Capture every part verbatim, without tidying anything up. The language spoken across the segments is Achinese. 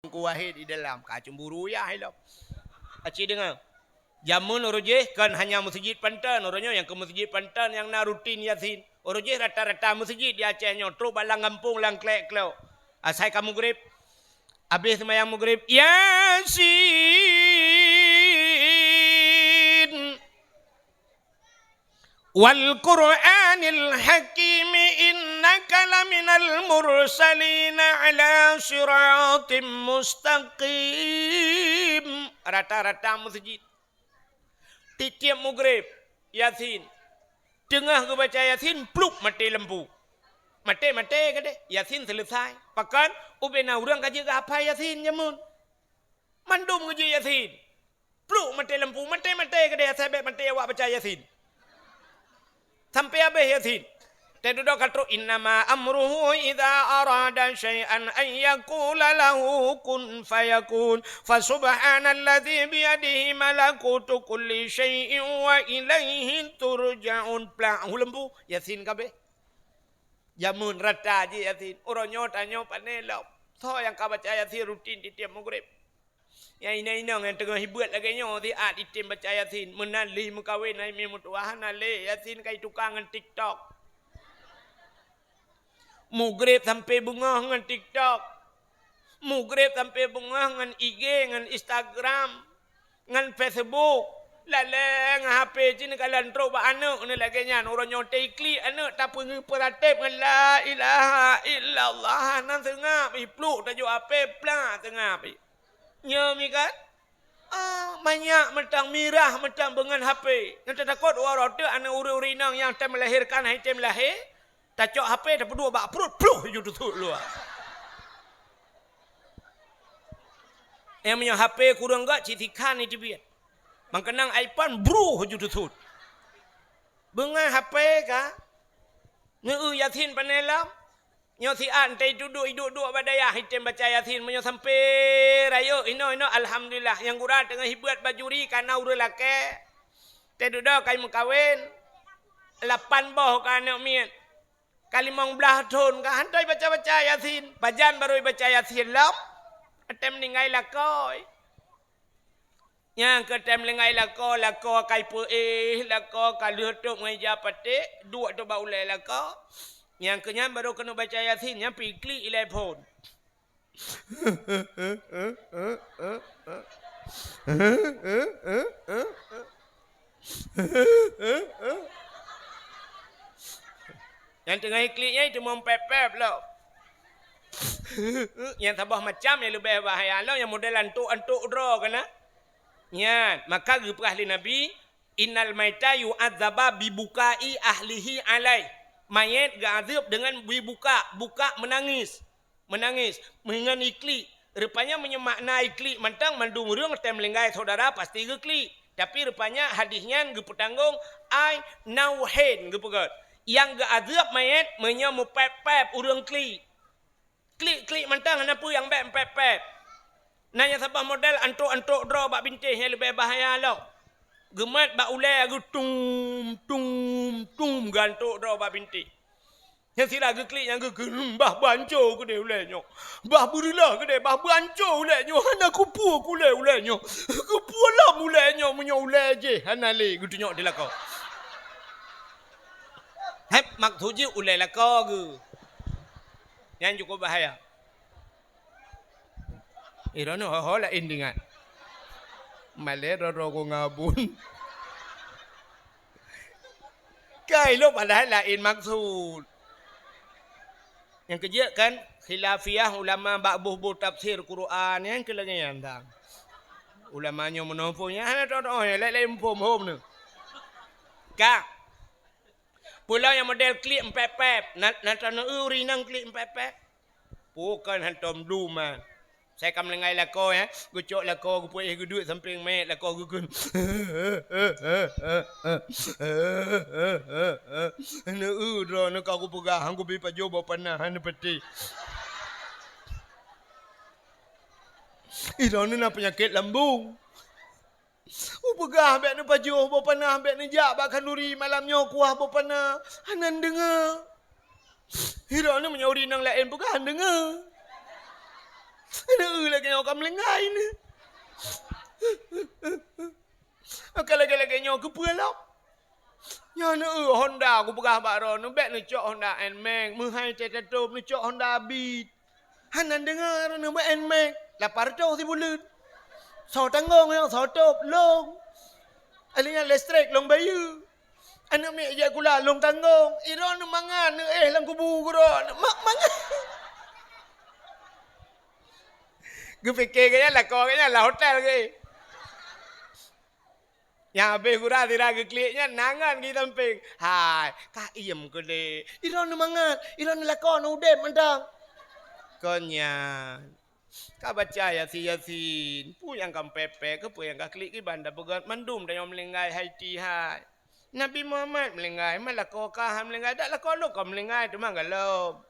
Teungku Wahid di dalam. Ka cemburu yah ilom. Aci deungoe. Jameun uroe jih kon hanya meuseujid Panton, uroe nyoe nyang keu meuseujid Panton nyang na rutin Yasin. Uroe jih rata-rata meuseujid di Aceh nyoe trok bak lam gampông lam klek-klok. Asai ka mugrib, abéh seumayang mugrib, Yasin. Wal Qur'anil Hakim, innaka laminal mursalina ala siratim mustaqim. Rata-rata meuseujid. Tiep-tiep mugrib, Yasin. Teungoh geubaca Yasin, pluk, maté lampu. Maté, maté keudeh, Yasin seuleusai. Pakon? Ubena ureuëng ka jeuet geuhafai Yasin jameun. Mandum geujeuet Yasin. Pluk, maté lampu, maté-maté keudeh, asai bék maté awak baca Yasin. Sampai habéh Yasin. Teududoe ka trok, "Innama amruhu idza arada syai'an an yaqula lahu kun fayakun. Fa subhanalladzi biyadihi malakutu kulli syai'in wa ilaihi turja'un." Plak, hu lampu, Yasin ka abéh. Jameun rata jih Yasin. Uroe nyoe tanyoe pane lom. Soe nyang ka baca Yasin rutin tiep-tiep mugrib? Nyang inong-inong nyang teungoh hibuet lagée nyoe siat item baca Yasin, meunan lé meukawen hai mi meutuwah hana lé Yasin ka itukang ngon TikTok. Mugrib sampai beungoh ngon TikTok. Mugrib sampai beungoh ngon I G, ngon Instagram, ngon Facebook. Lalée ngon H P cit neukalon trok bak aneuëk ni lagée nyan. Uroe nyoe teiklik aneuëk tapeungeuh peuratéb ngon la ilaha illallah. Hana seungab, ipluk tajok H P, plak seungab. Nyoe mi kan? Ah, manyak mantong, mirah mantong beungon H P. Nyang teutakot uroe teuk aneuëk ureuëng-ureuëng inong nyang tem melahirkan hai tem lahé, tacok H P tapeuduek bak pruet, pluh, ju teusut luwa. Nyang meunyoe H P kureueng gét, cit sikhan iteubiet. Mangkeunong iPhone, bruh, ju teusut. Beungon H P ka? Neu-eu Yasin pane lom? Nyoe siat teuduek-duek, iduek-duek bak dayah item baca Yasin, meunyoe sampai rayeuk inoe-inoe, alhamdulillah. Nyang gura teungoh hibuet bajuri kana ureuëng lakée. Teududoe ka imeukawen. Lapan boh ka aneuëk miet. Ka limong blaih thon ka hana ibaca-baca Yasin. Pajan barô ibaca Yasin lom? Até meuninggai lakoe. Nyang keu tem linggai lakoe, lakoe ka ipeuéh, lakoe ka lheueh tôb ngon ija paték, duek tôb bak ulée lakoe. Nyang keu nyan barô keuneuk baca Yasin, nyan pih iklik ilée phon. Nyang teungoh iklik nyan iteumom pép-pép lom. Nyang saboh macam nyang leubeh bahaya lom, nyang model antok-antok droe keunan. Nyan, maka geupeugah lé Nabi, "Innal maita yu'adzaba bi bukai ahlihi alaih." Manyét geuazeueb deungon bi buka, buka meunangis. Meunangis, meungon iklik. Rupanya meunyoe makna iklik mantong mandum ureuëng tem linggai syedara pasti geuklik. Tapi rupanya hadis nyan geupeutanggong ai nauhen geupeugét. Nyang geuazeueb manyét meunyoe meupép-pép ureuëng klik. Klik-klik mantong hana peue nyang bék meupép-pép. Na nyang saboh model antok-antok droe bak bintéh nyang leubeh bahaya lom. Geumat bak ulée geutum, tum, tum geuantok droe bak bintéh. Nyang sira geuklik nyang geukheun, "Bah beuanco keudeh ulée nyoe. Bah beureula keudeh, bah beuanco ulée nyoe. Hana kupeue ulée, ulée nyoe. Kupeue lom ulée nyoe meunyoe ulée jih hana lé," geutunyok di lakoe. Hep, maksud jih ulée lakoe geuh. Nyan cukup bahaya. Eh, droeneuh ho-ho laén ingat. Malée droe-droe ku ngabun. Kai lôn padahai laén maksud. Nyang keujeuet kan, khilafiyah ulama bak boh-boh tafsir Quran, nyang keu lagée nyan dang. Ulama nyoe meunoe phon, nyang hana tôh-tôh, nyang laén-laén phon-phon nyoe. Ka. Peue lom nyang model klik empép-pép, na, na tanoh ureuëng inong klik empép-pép. Pue kon hantom dum, ah. Sai ka meulinggai lakoe, eh. Geucok lakoe, geupeuéh geuduek sampéng mèt, lakoe geukheun. Neu-eu droeneuh ka kupeugah, han kubi pajoh boh panah, han neupeuteh. Ih, droeneuh na peunyakét lambung. Upeugah bék neupajoh boh panah, bék neujak bak khanduri malam nyoe kuah boh panah. Hana neudeungoe. Droeneuh meunyoe ureuëng inong laén peugah, hana neudeungoe. Aneuk eu lagèe nyoe ka meulinggai ni. Ka lagèe-lagèe nyoe keupeue lom? Nyoe aneuk eu Honda kupeugah bak droeneuh, bèk neucok Honda Nmax, meuhai teutatôp neucok Honda Beat. Hana deungoe droeneuh bak Nmax, lapan reutôh sibuleuen. Soe tanggong nyoe, soe tôp, lôn. Aneuk nyan listrik lôn bayeue. Aneuk miet jak sikula lôn tanggong. Droeneuh mangat neuéh lam kubu droeneuh. Mak mangat. Geupike geuh nyan lakoe geuh nyan lam hotel geuh. Nyang habéh gura sira geuklik nyan na ngon di sampéng. Hai, ka iem keudéh. Droeneuh mangat, droeneuh lakoe na udép mantong. Kon nyan. Ka baca Yasin-Yasin. Peue nyang ka meupèpè, keupeue nyang ka klik kiban tapeugöt mandum tanyoe meulinggai hai ti hai. Nabi Muhammad meulinggai, ma lakoe ka han meulinggai, dak lakoe lôn ka meulinggai teuma gohlom.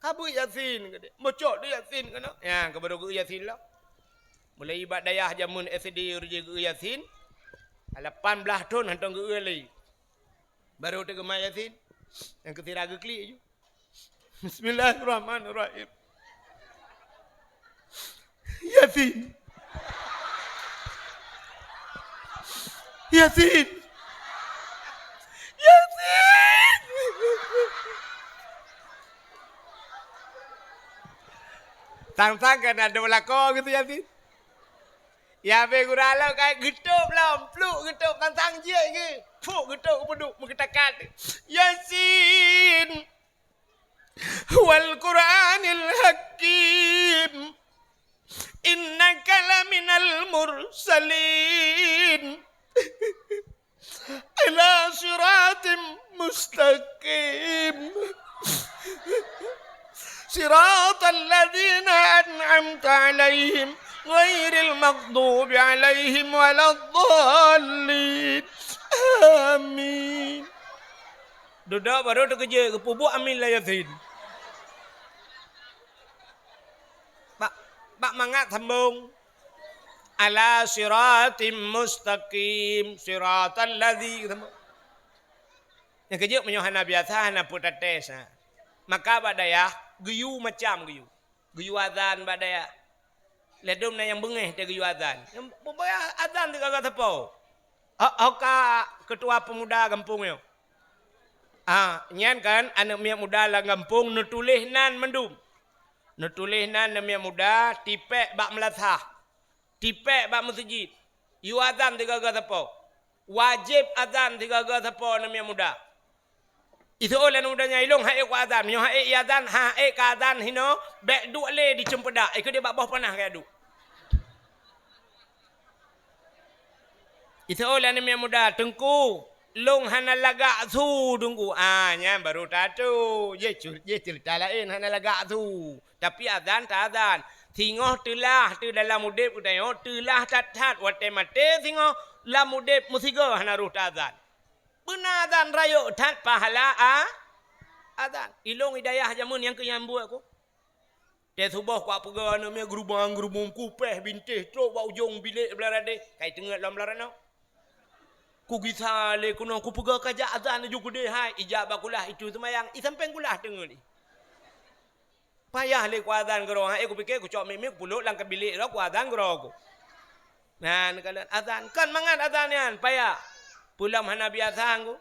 Ka beuet Yasin keudéh, bocok di Yasin keunoe. Nyan, ka barô geu Yasin lom. Mulai bak dayah jameun S D ureueng geu Yasin, lapan blaih thon hantom geu lé. Barô teuma Yasin. Nyang keu sira geuklik ju. Bismillahirrahmanirrahim. Yasin. Yasin. Yasin. Sang-sang kan ada lakoe gitu, Yasin. Ya, be gura lom kai geutôp lom, pluk geutôp, sang-sang jeuet geuh. Puk geutôp, peuduek meugeutakat. Yasin. Wal Qur'anil Hakim. Innaka laminal mursalin. Ala siratim mustaqim. Siratal ladzina an'amta 'alaihim ghairil maghdubi 'alaihim waladdallin. Amin. Dudoe barô teukeujot geupeubuet amin lam Yasin. Bak, bak mangat sambong. Ala siratim mustaqim, siratal ladzi, sambong. Nyang keujeuet meunyoe hana biasa, hana peue tates, ha. Maka bak dayah, geuyue macam geuyue. Geuyue azan bak dayah. Ladôm na nyang beungéh teuh geuyue azan. Nyang beungéh azan teuh gaga sapo. Ho, ho ka keutua peumuda gampông nyoe. Ah, nyan kan aneuk miet muda lam gampông neutuléh nan mandum. Neutuléh nan aneuk miet muda tipék bak meulasah. Tipék bak meuseujid. Yue azan sigoe-goe sapo. Wajéb azan sigoe-goe sapo aneuk miet muda. Iseuôt lé aneuk muda nyan, "Ilôn han ék ku azan." Meunyoe han ék iazan, han ék ka azan hinoe, bèk duek lé di ceumpeudak, ikeu di bak boh panah ka duek. Iseuôt lé aneuk miet muda, "Teungku, lôn hana lagak su, Teungku." Ah, nyan baru tatu. Jih cu-, jih ceurita laén, hana lagak su. Tapi azan ta azan. Singoh teulah teuh dalam udép geutanyoe, teulah that-that watèe maté singoh lam udép meusigoe hana roh ta azan. Beuna azan rayeuk that pahala a-, azan. Ilôn i dayah jameun nyang keu nyang buet ku. Tée suboh kupeugah aneuk miet geurubang-geurubong kupéh bintéh trok bak ujong bilék blah radeh, kai teungeut lom blah ranoe. Kugisa lé keunoe kupeugah kajak azan laju keudeh hai, ijak bak kulah itu seumayang, i sampéng kulah teungeut i. Payah lé kuazan keudroe, hai kupike kucok mic-mic kupulok lam keubilék droe kuazan keudroe ku. Nah, neukalon azan, kon mangat azan nyan, payah. Peulom hana biasa ku.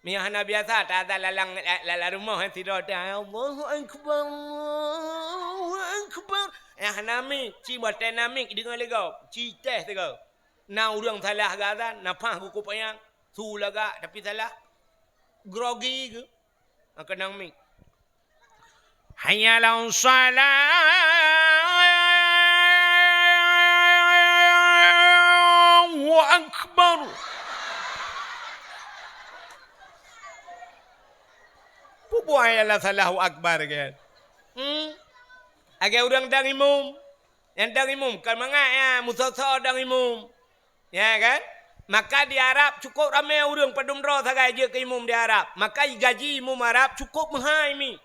Meunyoe hana biasa, ta-, ta-, lalang, la-, la-, lam rumoh, eh, sidroe teuh, "Allahu Akbar, Allahu Akbar." Eh, hana mic, ci watée na mic, deungoe lé gob, ci teh sigoe. Na ureuëng salah geuazan, na paih geukupayang, su lagak, tapi salah. Grogi geuh, maka nang mic. Hayya 'alas shalah. Allahu Akbar. Peue buet hayya 'alas shalah, Allahu Akbar, kan? Hmm? Lagée ureuëng dang imum. Nyang dang imum, kon mangat nyan, meusoe-soe dang imum. Ya kan? Maka di Arab cukôp ramé ureuëng padum droe sagai jeuet keu imum di Arab. Maka gaji imum Arab cukôp meuhai mi.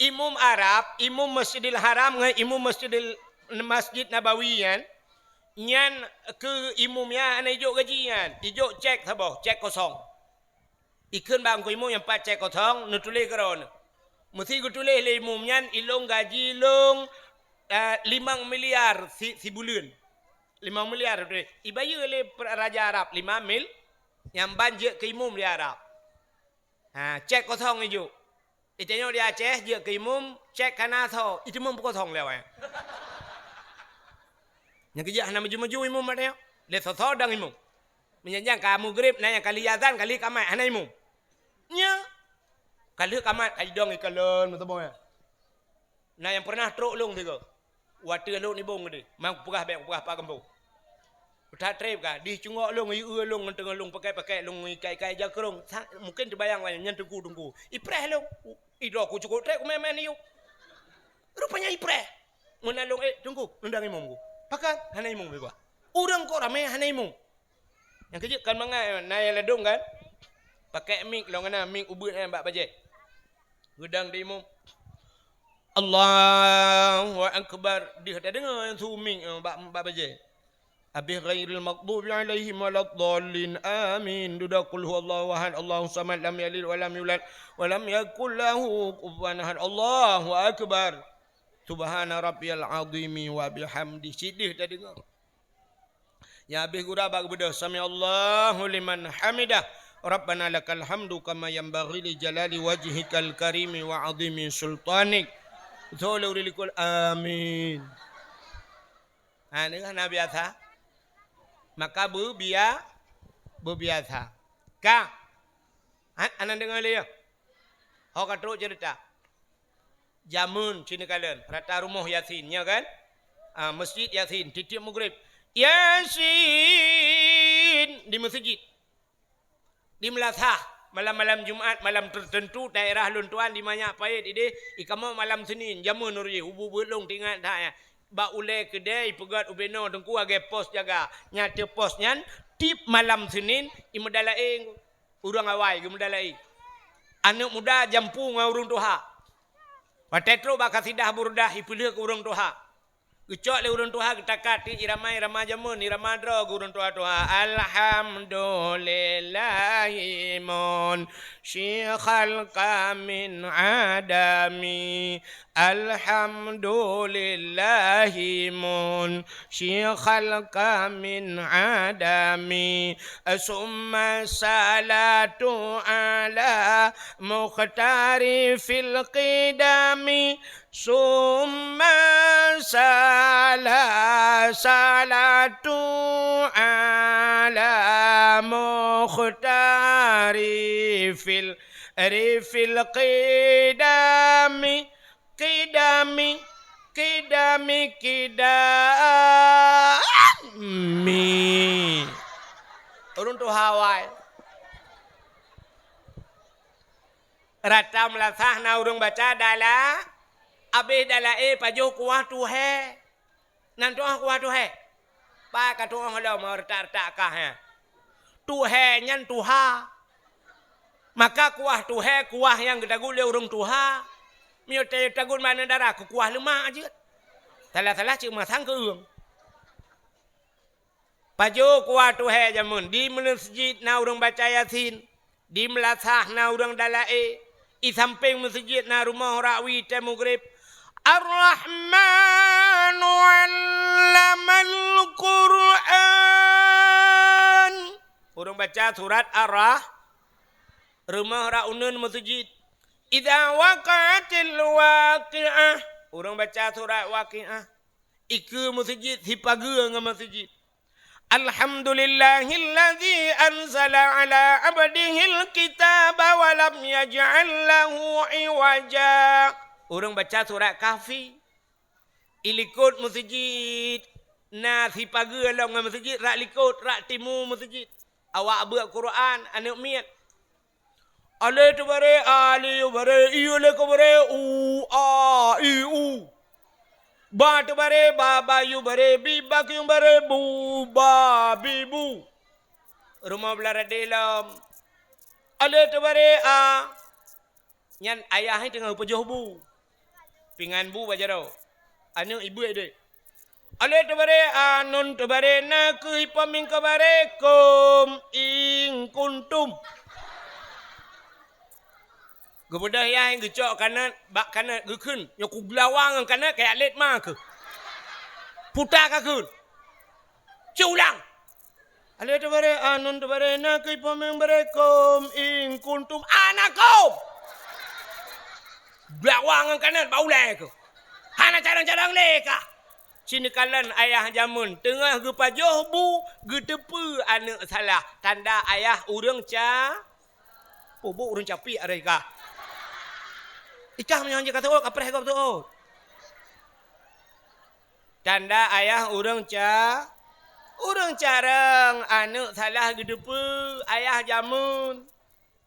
Imum Arab, imum Masjidil Haram ngon imum Masjidil, Masjid Nabawi nyan, nyan keu imum nyan hana ijok gaji nyan, ijok cek saboh, cek kosong. Ikheun bak teungku imum nyang pat cek kosong, neutuléh keudroe neuh. Meusé geutuléh lé imum nyan, "Ilôn gaji lôn eh, limong miliar si, sibuleuen. Limong miliar, ibayeue lé raja Arab, lima mil, nyang ban jeuet keu imum di Arab. Ha, cek kosong ijok. Itanyong di Aceh, jeuet keu imum, cek kana soe, itimum peukosong lé awai. Nyang keujeuet hana maju-maju imum mak tanyoe. Lé soe-soe dang imum. Meunyan nyang ka mugrib, na nyang kali azan, kali kamat, hana imum. Nya. Kali kamat, ka idong ikalon, meuteumé. Na nyang pernah trok lôn sigoe. Watèe lôn ibong geude, mang peugah bèk peugah pa gampông. That trép ka, dih cungok lôn, ieu lôn ngon teungoh lôn pakai-pakai lôn ikai-ikai jakrong. Sa-, mungkin teubayang nyan teungku-teungku. Ipreh lôn. Idroe ku cukôp trép ku main-main yuk. Rupanya ipreh. Meunan lôn, eh, teungku, nundang imum ku. Pakon, hana imum iba. Ureueng kok ramé hana imum. Nyang keujeuet kan mangat, na nyang ladôm kan? Pakai mik lôn na, mik ubeuet nyan bak bajèe. Geudang di imum. Allahu Akbar. Deuh tadeungoe nyang su mik, eh, bak, bak bajèe. Abéh ghairil maghdubi alaihim waladdallin. Amin. Dudoe qul huwallahu ahad, Allahus samad, lam yalid walam yulad, walam yakul lahu kufuwan ahad. Allahu Akbar. Subhana rabbiyal azimi wa bihamdi. Sideh tadeungoe. Nyang abéh gura bak geubeudôh, "Sami'allahu liman hamidah. Rabbana lakal hamdu kama yanbaghi li jalali wajhikal karimi wa azimi sultanik." Beutôi lé ureueng likot, amin. Ha, nyoe hana biasa. Maka beubia-, beubiasa. Ka. Ha, hana deungoe lé, ya? Ho ka trok ceurita. Jameun sineukalen, rata rumoh Yasin, nyo kan? Ah, masjid Yasin, tiep-tiep mugrib. Yasin di masjid. Di meulasah, malam-malam Jumat, malam tertentu, daerah lôn tuan di Manyak Payet idéh, ikamoe malam Senin, jameun ureueng, ubu beulong tingat that nyan. Bak ulèe keudè, ipeugöt ubé noe teungku lagèe pos jaga. Nyan teuh pos nyan, tiep malam Senin, imeudalaé. Ureueng awai geumeudalaé. Aneuk muda jampu ngon ureueng tuha. Watèe trok bak kasidah burdah ipeulheueh keu ureueng tuha. Geucok lé ureueng tuha geutakat di irama-irama jameun, irama droe geuh ureueng tuha-tuha. Alhamdulillahi munsyi khalqa min adami. Alhamdulillahi munsyi khalqa min adami. Summa salatu ala mukhtari fil qidami. Summa sala-, salatu ala mukhtari fil, rifil qidami. Qidami, qidami, qidami. Ureueng tuha awai. Rata meulasah na ureueng baca dala, abéh dalaé pajoh kuah tuhé. Nan tuoh kuah tuhé. Pat ka tuoh lom retak-retak kah nyan. Tuhé nyan tuha. Maka kuah tuhé, kuah nyang geutagut lé ureueng tuha. Meunyoe ta-, tagut meunan dara, keu kuah leumak jeuet. Salah-salah cit masang keu ureueng. Pajoh kuah tuhé jameun, di meuseujid na ureueng baca Yasin. Di meulasah na ureueng dalaé, i sampéng meuseujid na rumoh rak wie tée mugrib. Ar-Rahmanu 'allamal Qur'an. Ureueng baca surat Ar-Rah-, rumoh rak uneuen meuseujid. Idza waqa'atil waqi'ah. Ureueng baca surat Waqi'ah. Ikeue meuseujid sipageue ngon meuseujid. Alhamdulillahilladzi anzala ala abdihil kitaba wa lam yaj'al lahu iwaja. Ureueng baca surat Kahfi. I likot meuseujid na sipageue lom ngon meuseujid, rak likot, rak timu meuseujid. Awak beuet Quran, aneuk miet. Alé teubaré, a lé yue baré, i lé keubaré, u, a, i, u. Ba teubaré, ba, ba yue baré, bi, ba keu yue baré, bu, ba, bi, bu. Rumoh blah radé lom. Alé teubaré, a. Nyan ayah nyan teungoh geupajoh bu. Pingan bu bak jaroe. Aneuk ibeuet deh. Alé teubaré, a, nun teubaré, na kheueh ipeumieng keubaré, kum, in kuntum. Geubeudôh yah geucok kanot, bak kanot geukheun, nyoe kugeulawa ngon kanot keu atlet ma kheueh. Puta ka kheun. Ci ulang. Alé teubaré, anon teubaré, na keuh peumeung baré, kum in kuntum anakum. Bak wa ngon kanot bak ulée keuh. Hana cadang-cadang lé kah. Ci neukalon ayah jameun teungoh geupajoh bu, geuteupeue aneuëk salah. Tanda ayah ureuëng ca-, oh, bu ureuëng capiek aré kah. Ikah meunyoe hanjeuet ka teuôt, kapreh gob teuôt. Tanda ayah ureuëng ca-, ureuëng carông, aneuëk salah geuteupeue ayah jameun.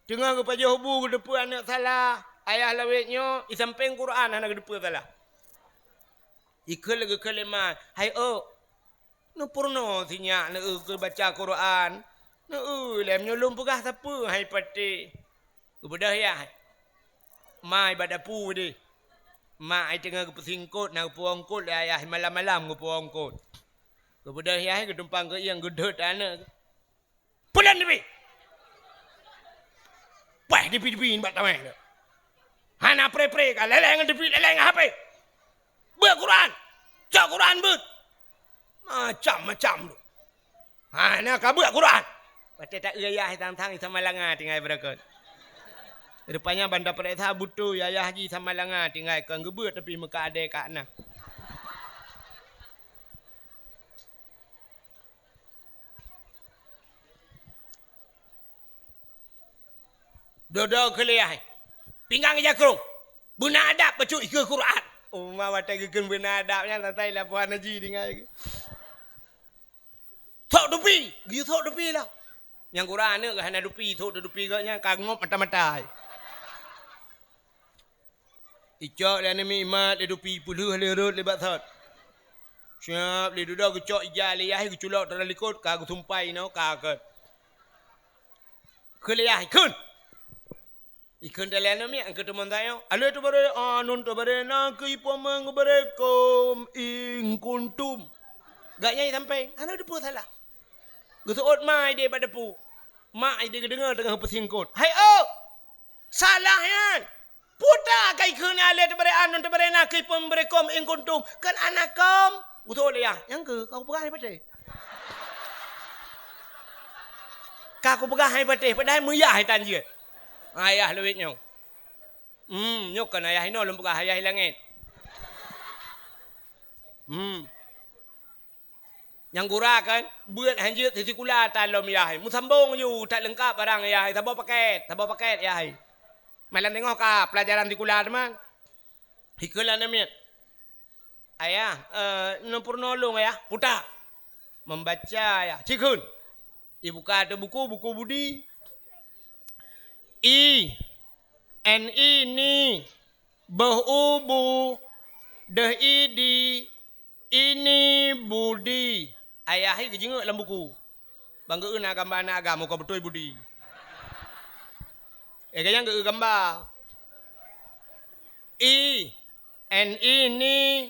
Teungoh geupajoh bu geuteupeue aneuëk salah, ayah lawét nyoe isampéng Quran hana geuteupeue salah. Ikheun lé geukheun lé ma, "Hai ôk, neupeurunoe sinyak neueu keu baca Quran. Neueu lé meunyoe lôn peugah sapeue hai patéh." Geubeudôh yah. Ma i bak dapu deh. Ma i teungoh geupeusingkot na geupuwoe eungkot lé ayah, malam-malam geupuwoe eungkot. Geubeudôh yah geutumpang keu ieng geudhôt aneuëk. Peulon dibi. Paih dibi-dibi nibak tameh tu. Hana pre-pre ka leleng ngon dibi, leleng ngon H P. Beuet Quran. Cok Quran beuet. Macam-macam tu. Hana ka beuet Quran. Watée ta-eu yah tang-tang i Samalanga tinggai beureukat. Rupanya ban tapeuriksa beutôi yah jih Samalanga tinggai kon geubeuet tapi meuka adé ka na. Dodo keu lé yah. Pinggang ija krong. Beuna adab bacut ikeue Quran. Uma watée geukheun beuna adab nyan, santai lapoan haji tinggai. Sok tupi, geuyue sok tupi lah. Nyang gura aneuëk hana tupi, sok tupi geuh nyan ka ngop mata-mata. Icok lé aneuëk miet imat lé tupi, peulheueh lé rot lé bak sot. Siap lé dudoe geucok ija lé yah geuculok teulah likot ka geusumpai inoe ka kheun. Kheun lé yah kheun. Ikheun teuh lé aneuëk miet, keu teumon tanyoe. Alé teubaré, anon teubaré, na keuh ipeumeung baré kum in kuntum. Gak nyang isampéng, hana teupeue salah. Geuseuôt ma idéh bak dapu. Ma idéh geudeungoe teungoh peusingkot. Hai ôk! Salah nyan! Puta ka ikheun alé teubaré, anon teubaré, na keuh ipeumeung baré kum in kuntum. Kon anakum. Geuseuôt lé yah. Nyang keuh, ka kupeugah hai patéh. Ka kupeugah hai patéh, padahai meuyah hai tan jeuet. Ayah leuwét nyoe. Hmm, nyoe kon ayah inoe lôn peugah, ayah i langét. Hmm. Nyang gura kan, beuet hanjeuet sisikula tan lom yah. Meusambong ju, that leungkap barang yah. Saboh paket, saboh paket yah. Malam teungoh ka pelajaran sikula teuma. Hikeue lé aneuëk miet. Ayah, eh, neupeurunoe lôn, Ayah. Puta. Membaca, Ayah. Cikheun. Ibuka ateueh buku, buku Budi. I, N I, ni. Boh u bu. Deh i di. Ini Budi. Ayah i geujeungeuek lam buku. Bang geu na gamba aneuk agam, uka beutôi Budi. Eh, gayang geu gamba. I, N I, ni.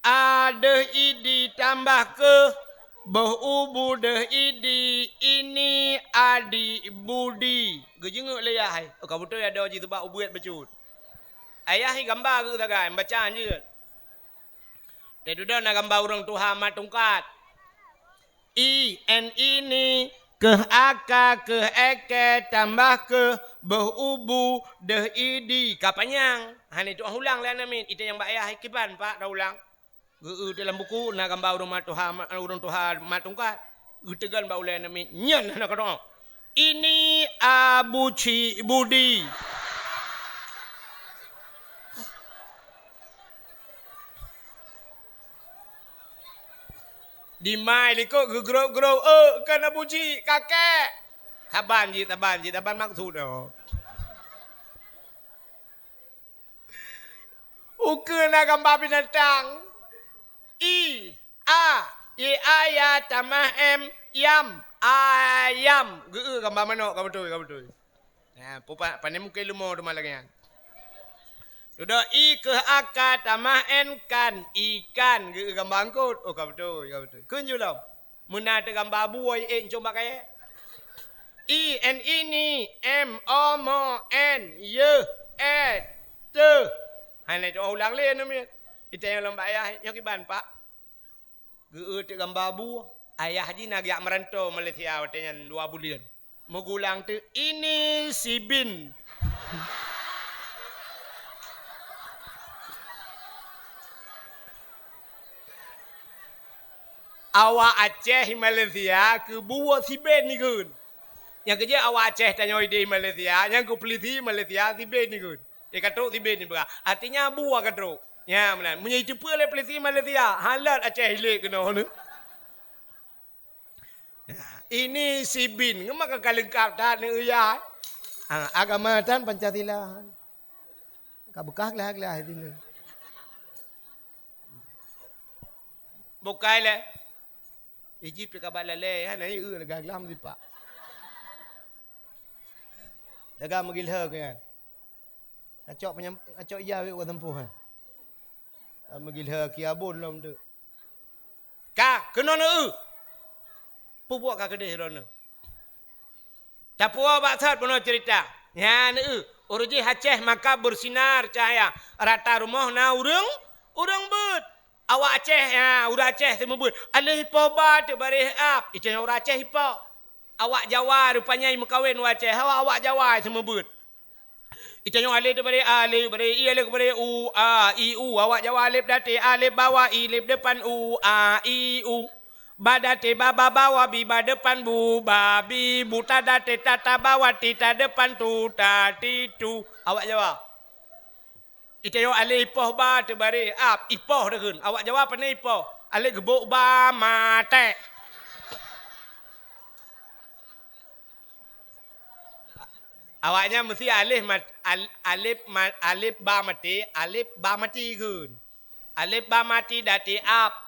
A, deh i di, tambah keuh. Boh u bu, deh i di, ini adik Budi. Geujeungeuek lé yah i. Uka beutôi adoe jih, teubak ubeuet bacut. Ayah i gamba geu sagai, baca jeuet. Teududoe na gamba ureuëng tuha mat tungkat. I, N I, ni, keuh aka, keuh eke, tambah keuh, boh u bu, deh i di. Ka panyang. Hana itu'oh ulang lé aneuëk miet. Ite nyang bak ayah i kiban, Pak, ta ulang. Geu-eu teuh lam buku na gamba ureuëng mat tuha, ureuëng tuha mat tungkat. Geuteugon bak ulée aneuëk miet. Nyan hana keunoe. Ini Abu Cik Budi. Dimai likot geugrôp-grôp, "Eh, kan Abu Cik, kakek." Saban jih, saban jih, saban maksud nyoe. Ukeue na gamba binatang. I, A, ye, a, ya, tamah, M, yam, ayam. Geu-eu gamba manok, ka beutôi, ka beutôi. Nah, pupa-, pane mungken leumo teuma lagée nyan. Dudoe I keuh aka, tamah N kan, ikan. Geu-eu gamba eungkot. Oh, ka beutôi, ka beutôi. Kheun ju lom. Meunan teuh gamba bu, ye, e, ncong bak kayée. I, N, I, ni, M, O, mo, N, yeuh, e, teuh. Hana itu'oh ulang lé aneuëk miet. Itanyong lom bak ayah, "Nyoe kiban, Pak?" Geu-eu teuk gamba bu, ayah jih na geujak meuranto Malaysia watée nyan dua buleuen. Meugulang teuk, "Ini si Bin." Awak Aceh Malaysia keu bu si Bin ikheun. Nyang keujeuet awak Aceh tanyoe di Malaysia, nyang keu peulisi Malaysia si Bin ikheun. Di katrok si Bin ipeugah. Artinya bu ka trok. Nya meunan. Meunyoe iteupeue lé peulisi Malaysia, halat Aceh ilek keunoe nyoe. Ini si Bin, ngon maka ka leungkap that neueu yah. Ha, agama tan Pancasila. Ka beukah glah-glah di sinoe. Bukai lé. Iji pih ka ba lalé, hana ieu lega glam sipak. Lega meugilhe keu nyan. Acok penyam-, acok ija wék wa tempuh, ha. Meugilhe ki abon lom tu. Ka, keunoe neueu. Peubuet ka keudeh droeneuh. Tapuwoe bak that bunoe ceurita. Nyan neueu, ureuëng jih Aceh maka bersinar cahaya. Rata rumoh na ureuëng, ureuëng beuet. Awak Aceh, ha, ureuëng Aceh seumeubeuet. Aleh ipoh ba teubareh ap. Itu nyan ureuëng Aceh ipoh. Awak Jawa rupanya meukawen u Aceh. Awak, awak Jawa seumeubeuet. Itanyoe alef teubareh a, alef bareh i, alef bareh u, a, i, u. Awak Jawa alef daté a, alef bawah i, alef depan u, a, i, u. Ba daté ba, ba bawah bi, ba depan bu, ba, bi, bu ta daté ta, ta bawah ti, ta depan tu, ta, ti, tu. Awak Jawa. Itanyoe alef ipoh ba teubareh ap, ipoh deukeuen. Awak Jawa pane ipoh? Alef geubok ba maté. Awaknyan meusti alef mat-, al-, alef ma-, alef ba maté, alef ba maté kheun. Alef ba maté daté ap.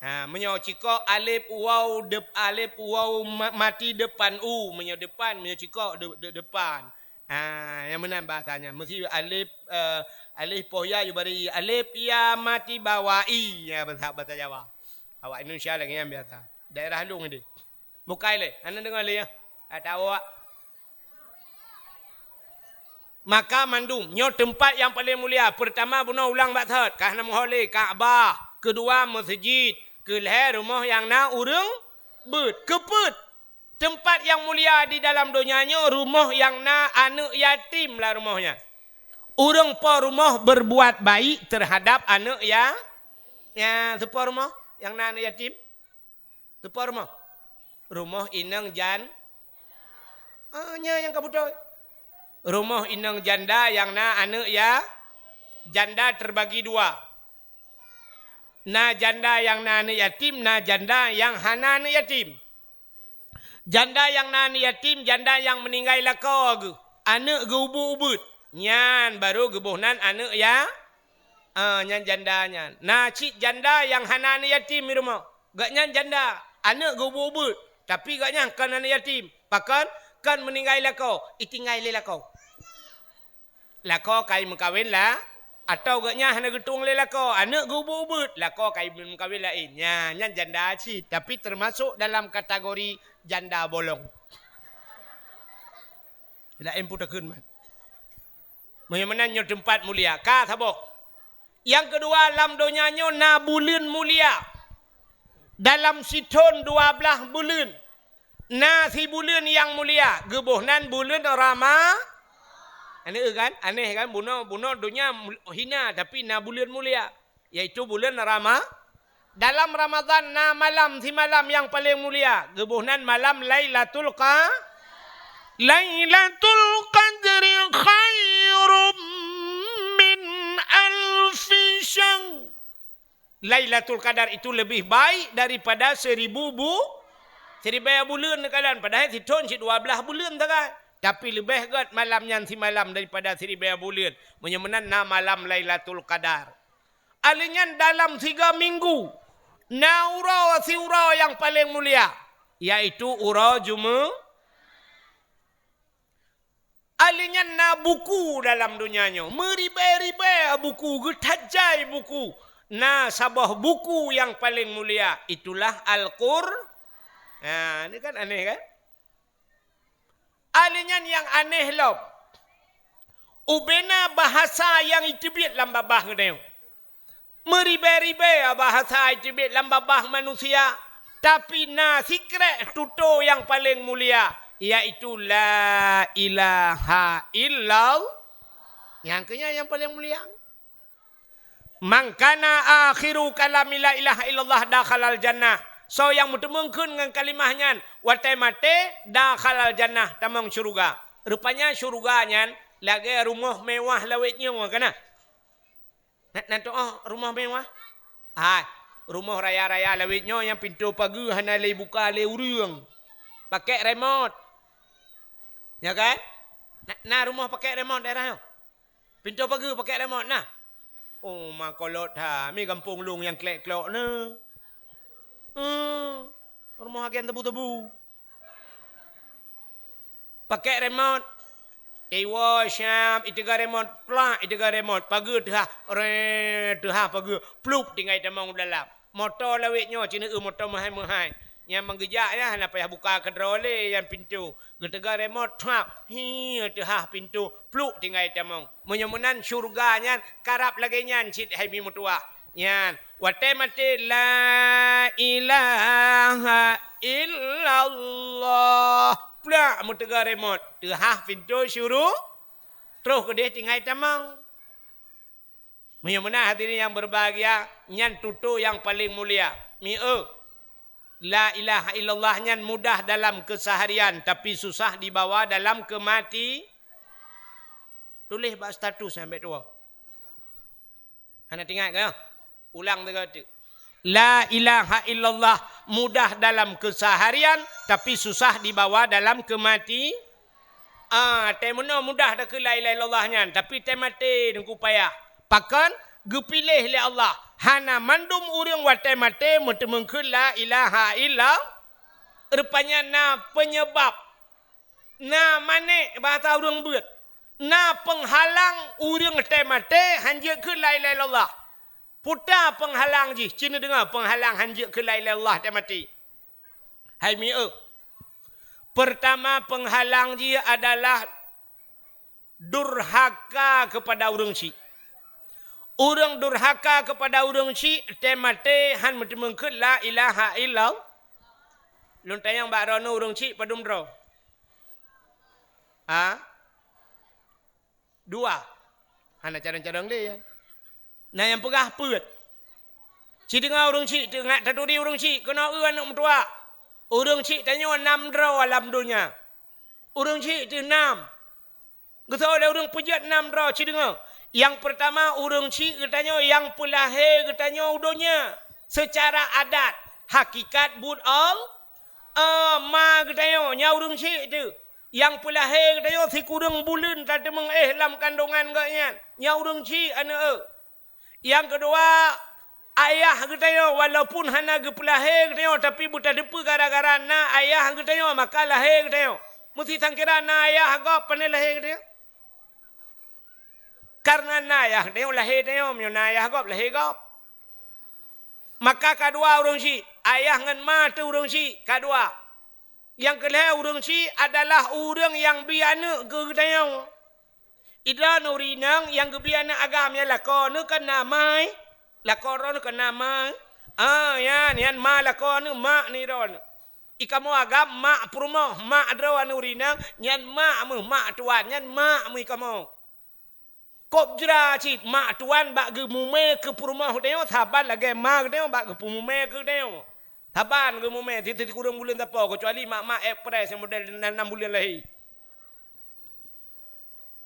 Ha, meunyoe cikok alef waw dep-, alef waw ma-, maté depan u, meunyoe depan, meunyoe cikok de-, de-, depan. Ha, nyang meunan bahasa nyan. Meusti alef, eh, alef poh ya, yue bareh i. Alef ya maté bawah i. Ya, bahasa, bahasa Jawa. Awak Indonesia lagée nyan biasa. Daerah lôn deh. Bukai lé, hana deungoe lé, ya. Atawa maka mandum, nyoe teumpat nyang paleng mulia. Peurtama bunoe ulang bak that, ka hana meuho lé, Ka'bah. Keudua, meuseujid. Keulhée, rumoh nyang na ureuëng beuet. Keupeuet, teumpat nyang mulia di dalam donya nyoe, rumoh nyang na aneuëk yatim lam rumoh nyan. Ureuëng po rumoh berbuat baik terhadap aneuëk ya-, ya, soe po rumoh nyang na aneuëk yatim? Soe po rumoh? Rumoh inong jan-, ah, nyan nyang ka beutôi. Rumoh inong janda nyang na aneuëk ya-, janda terbagi dua. Na janda nyang na aneuëk yatim, na janda nyang hana aneuëk yatim. Janda nyang na aneuëk yatim, janda nyang meuninggai lakoe geuh, aneuëk geuh ubeuet-ubeuet. Nyan barô geuboh nan aneuëk ya-, ah, nyan janda nyan. Na cit janda nyang hana aneuëk yatim di rumoh. Gobnyan janda, aneuëk geuh ubeuet-ubeuet, tapi gobnyan kon aneuëk yatim. Pakon? Kon meuninggai lakoe, itinggai lé lakoe. Lakoe ka imeukawen la-, atawa gobnyan hana geutueng lé lakoe, aneuëk geuh ubeuet-ubeuet, lakoe ka imeukawen laén. Nyan, nyan janda cit, tapi teumasok dalam kategori janda bolong. Laén peue takheun man. Meunyoe meunan nyoe teumpat mulia, ka saboh. Nyang keudua, lam donya nyoe na buleuen mulia. Dalam sithon dua blaih buleuen. Na sibuleuen nyang mulia, geuboh nan buleuen Rama-, aneh kan? Aneh kan? Bunoe, bunoe donya mul-, hina, tapi na buleuen mulia, yaitu buleuen Rama-, dalam Ramadhan na malam simalam nyang paleng mulia, geuboh nan malam Lailatul Qa-, Lailatul Qadri khairum min alfi syahr. Lailatul Qadar itu lebih baik daripada seribu bu-, siribèe buleuen neukalon. Padahai sithon cit dua blaih buleuen sagai. Tapi leubeh gét malam nyan simalam daripada siribèe buleuen. Meunyoe meunan na malam Lailatul Qadar. Alèh nyan dalam siga minggu, na uroe siuroe nyang paleng mulia, yaitu uroe Jume-, Alèh nyan na buku dalam donya nyoe, meuribèe-ribèe buku, geutajai buku. Na saboh buku nyang paleng mulia, itulah Al-Qur-, nah, ini kan aneh kan? Alèh nyan nyang aneh lom, ubena bahasa nyang iteubiet lam babah geutanyoe. Meuribée-ribée bahasa jiteubiet lam babah manusia, tapi na sikrek tutoe nyang paleng mulia, yaitu la ilaha illallah. Nyang keu nyan nyang paleng mulia. "Man kana akhiru kalami la ilaha illallah dakhalal jannah." Soe nyang meuteumeungkeun ngon kalimah nyan watée maté, dakhalal jannah, tamong syeuruga. Rupanya syeuruga nyan lagée rumoh mewah lawét nyoe, kana? Na, na tuoh rumoh mewah? Hai, rumoh raya-raya lawét nyoe nyang pintoe pageue hana lé buka lé ureuëng. Pakék remot. Ya kan? Na, na rumoh pakék remot daerah nyoe? Pintoe pageue pakék remot na? Oh, ma kolot ha, mi gampông lôn nyang klek-klok na. Hmm, rumoh agen tebu-tebu. Pakék remot. Iwoe siab, iteuga remot, plak, iteuga remot, pageue teuhah, re, teuhah pageue, plup, tinggai tamong u dalam. Moto lawét nyoe, ci neueu moto meuhai-meuhai. Nyang meugeujak nyan hana payah buka keudroe lé nyan pintoe. Geuteuga remot, thap, hi, teuhah pintoe, plup, tinggai tamong. Meunyoe meunan syeuruga nyan karab lagée nyan cit hai mi meutuwah. Nyan, watée maté, "La ilaha illallah." Plak, meuteuga remot, teuhah pintoe syeuruga, troh keudeh tinggai tamong. Meunyoe meunan hadirin nyang berbahagia, nyan tutoe nyang paleng mulia. Mieu, la ilaha illallah nyan mudah dalam keseharian, tapi susah dibawa dalam kemati. Tuléh bak status nyang bék tuwoe. Hana teuingat kah? Ulang tiga kali. La ilaha illallah mudah dalam keseharian, tapi susah dibawa dalam kemati. Ah, teuh meunoe mudah takheun la ilaha illallah nyan, tapi teuh maté teungku payah. Pakon? Geupiléh lé Allah. Hana mandum ureuëng watée maté meuteumeungkeun la ilaha illallah. Rupanya na penyebab. Na manék bahasa ureuëng beuet. Na peunghalang ureuëng teuh maté hanjeuet kheun la ilaha illallah. Peue ta peunghalang jih, ci neudeungoe peunghalang hanjeuet kheun la ilaha illallah teuh maté. Hai mieu. Pertama peunghalang jih adalah durhaka kepada ureuëng syik. Ureuëng durhaka kepada ureuëng syik teuh maté han meuteumeungkeun la ilaha illallah. Lôn tanyong bak droeneuh ureuëng syik padum droe? Ha? Dua. Hana carông-carông lé nyan. Na nyang peugah peuet. Ci deungoe ureuëng syik, teuingat taturi ureuëng syik, keunoe eu aneuëk meutuwah. Ureuëng syik tanyoe nam droe lam donya. Ureuëng syik teuh nam. Geusoe lé ureuëng peujeuet nam droe, ci deungoe. Nyang peurtama ureuëng syik geutanyoe nyang peulahé geutanyoe u donya seucara adat, hakikat buet Allah. Ah, ma geutanyoe nyan ureuëng syik teuh. Nyang peulahé geutanyoe sikureueng buleuen tateumeung éh lam kandongan geuh nyan, nyan ureuëng syik aneuëk eu. Nyang keudua, ayah geutanyoe walaupun hana geupeulahé geutanyoe, tapi beutateupeu gara-gara na ayah geutanyoe maka lahé geutanyoe. Meusisangkira na ayah gob, pane lahé geutanyoe? Kareuna na ayah geutanyoe lahé tanyoe, meunyoe na ayah gob lahé gob. Maka kadua ureuëng syik, ayah ngon ma teuh ureuëng syik, kadua. Nyang keulhée ureuëng syik adalah ureuëng nyang bi aneuëk keu geutanyoe. Idroeneuh ureuëng inong nyang geubi aneuëk agam nyan lakoe neuh kan na ma, lakoe droeneuh kan na ma. Ah, nyan, nyan ma lakoe neuh, mak ni droeneuh. Ikamoe agam mak peurumoh, mak droeneuh ureuëng inong, nyan mak meuh, mak tuan, nyan mak meuh ikamoe. Kôb jra cit mak tuan bak geumumé keu peurumoh geutanyoe saban lagée ma geutanyoe bak geupeumumé keu geutanyoe. Saban geumumé, si-, si-, sikureueng buleuen sapo, keucuali mak-mak ekspres nyang model nam, nam buleuen lahé.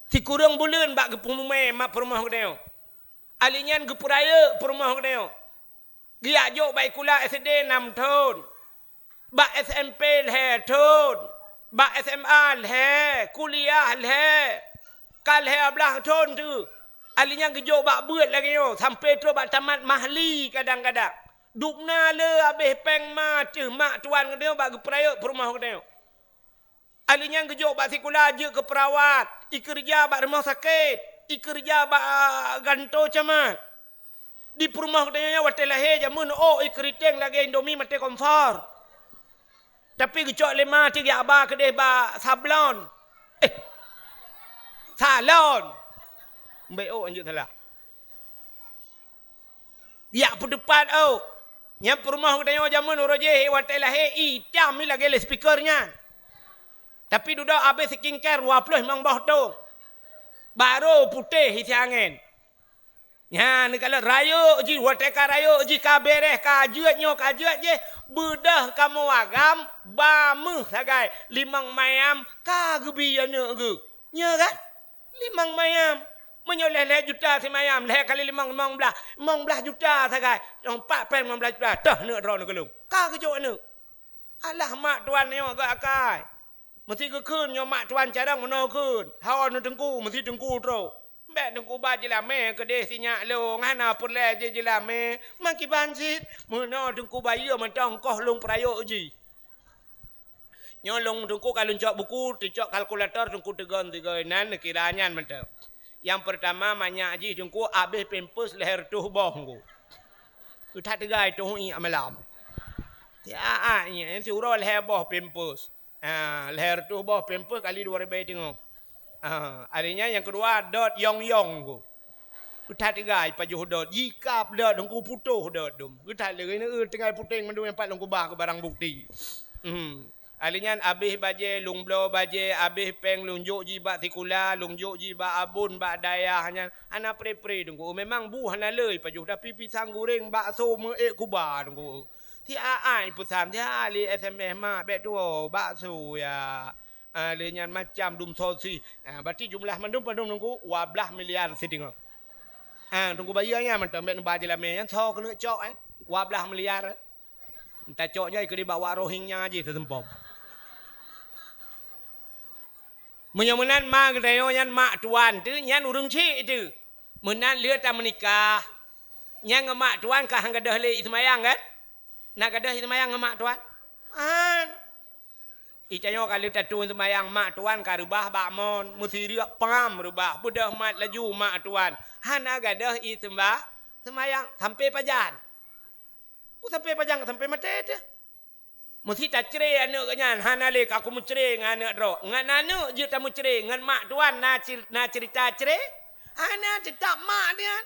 Sikureueng buleuen bak geupeumumé mak peurumoh geutanyoe. Ali nyan geupeurayeuk peurumoh geutanyoe. Geujak jok bak sikula S D nam thon, bak S M P lhée thon, bak S M A lhée, kuliah lhée, ka lhée blah thon teuh. Ali nyan geujok bak beuet lagée nyoe sampoe troh bak tamat mahli kadang-kadang. Dubna le habéh péng ma teuh mak tuan geutanyoe bak geupeurayeuk peurumoh geutanyoe. Ali nyan geujok bak sikula jeuet keu peurawat, ikeureuja bak rumoh sakét, ikeureuja bak, ah, gantoe camat. Di peurumoh geutanyoe nyan watée lahé jameun ôk ikeuriteng lagée indomie maté kompor. Tapi geucok lé ma teuh geujak ba keudeh bak sablon. Eh, salon. Mbek ôk anjeuk salah. Jak peuteupat ôk. Nyan peurumoh geutanyoe jameun uroe jéh watée lahé itam lagée loudspeaker nyan. Tapi dudoe abéh skincare dua ploh limong boh tông. Barô putéh isi angén. Nyan neukalon rayeuk jih, watée ka rayeuk jih ka béréh, ka jeuet nyoe, ka jeuet jéh, beudôh kamoe agam, ba méuh sagai limong mayam ka geubi aneuëk geuh. Nyo kan? Limong mayam. Meunyoe lhée-lhée juta simayam, lhée kali limong, limong blaih, limong blaih juta sagai. Nyang pat péng limong blaih juta, toh aneuëk droeneuh keu lôn. Ka geujok aneuëk. Alah mak tuan nyoe geuakai. Meusi geukheun nyoe mak tuan carông meunoe kheun. Hawa neuteungku, meusi teungku trok. Bék teungku ba jilamé keudeh sinyak lôn, hana peureulée jih jilamé. Makiban cit, meunoe teungku bayeue mantong koh lôn peurayok jih. Nyoe lôn teungku ka lôn cok buku, teucok kalkulator teungku teugon tiga nan neukira nyan mantong. Nyang peurtama manyak jih teungku abéh pampers lhée reutôh boh teungku. That teugai toh ié malam. Siat nyan siuroe lhée boh pampers. Ah, lhée reutôh boh pampers kali dua ribée teungoh. Ah, ari nyan nyang keudua dot yong-yong teungku. That teugai pajoh dot, jikab dot, teungku putôh dot dum. That lagée neu tinggai puténg mandum nyang pat lôn keubah keu barang bukti. Hmm. Ari nyan abéh bajée, lôn bloe bajée, abéh péng lôn jok jih bak sikula, lôn jok jih bak abon bak dayah nyan. Hana pre-pre teungku. Memang bu hana lé pajoh, tapi pisang goreng, bakso meuék kuba teungku. Siat ai peusan, siat lé S M S mak, bék tuwoe bakso ya. Ah, lé nyan macam dum sosi. Ah, berarti jumlah mandum padum teungku, dua blaih miliar siteungoh. Ah, teungku bayeue nyan mantong bék neuba jilamé nyan, soe keuneuk cok, eh? Dua blaih miliar. Tacok jai keu dibak wak Rohingya jih teuseumpom. Meunyoe meunan ma geutanyoe nyan mak tuan teuh, nyan ureuëng chik teuh. Meunan lheueh tameunikah, nyan ngon mak tuan ka han gadôh lé seumayang kan? Na gadôh seumayang ngon mak tuan? An. Itanyoe ka lheueh tatun seumayang mak tuan ka reubah bak mon, meusiriek pam reubah, beudôh mat laju mak tuan. Hana gadôh i seumbah seumayang sampai pajan. Ku sampai pajan, sampai maté teuh. Meusi tacre aneuëk geuh nyan, hana lé ka kumeucre ngon aneuëk droe. Ngon aneuëk jeuet tameucre, ngon mak tuan na cir-, na ceurita cre? Hana, teutap mak nyan.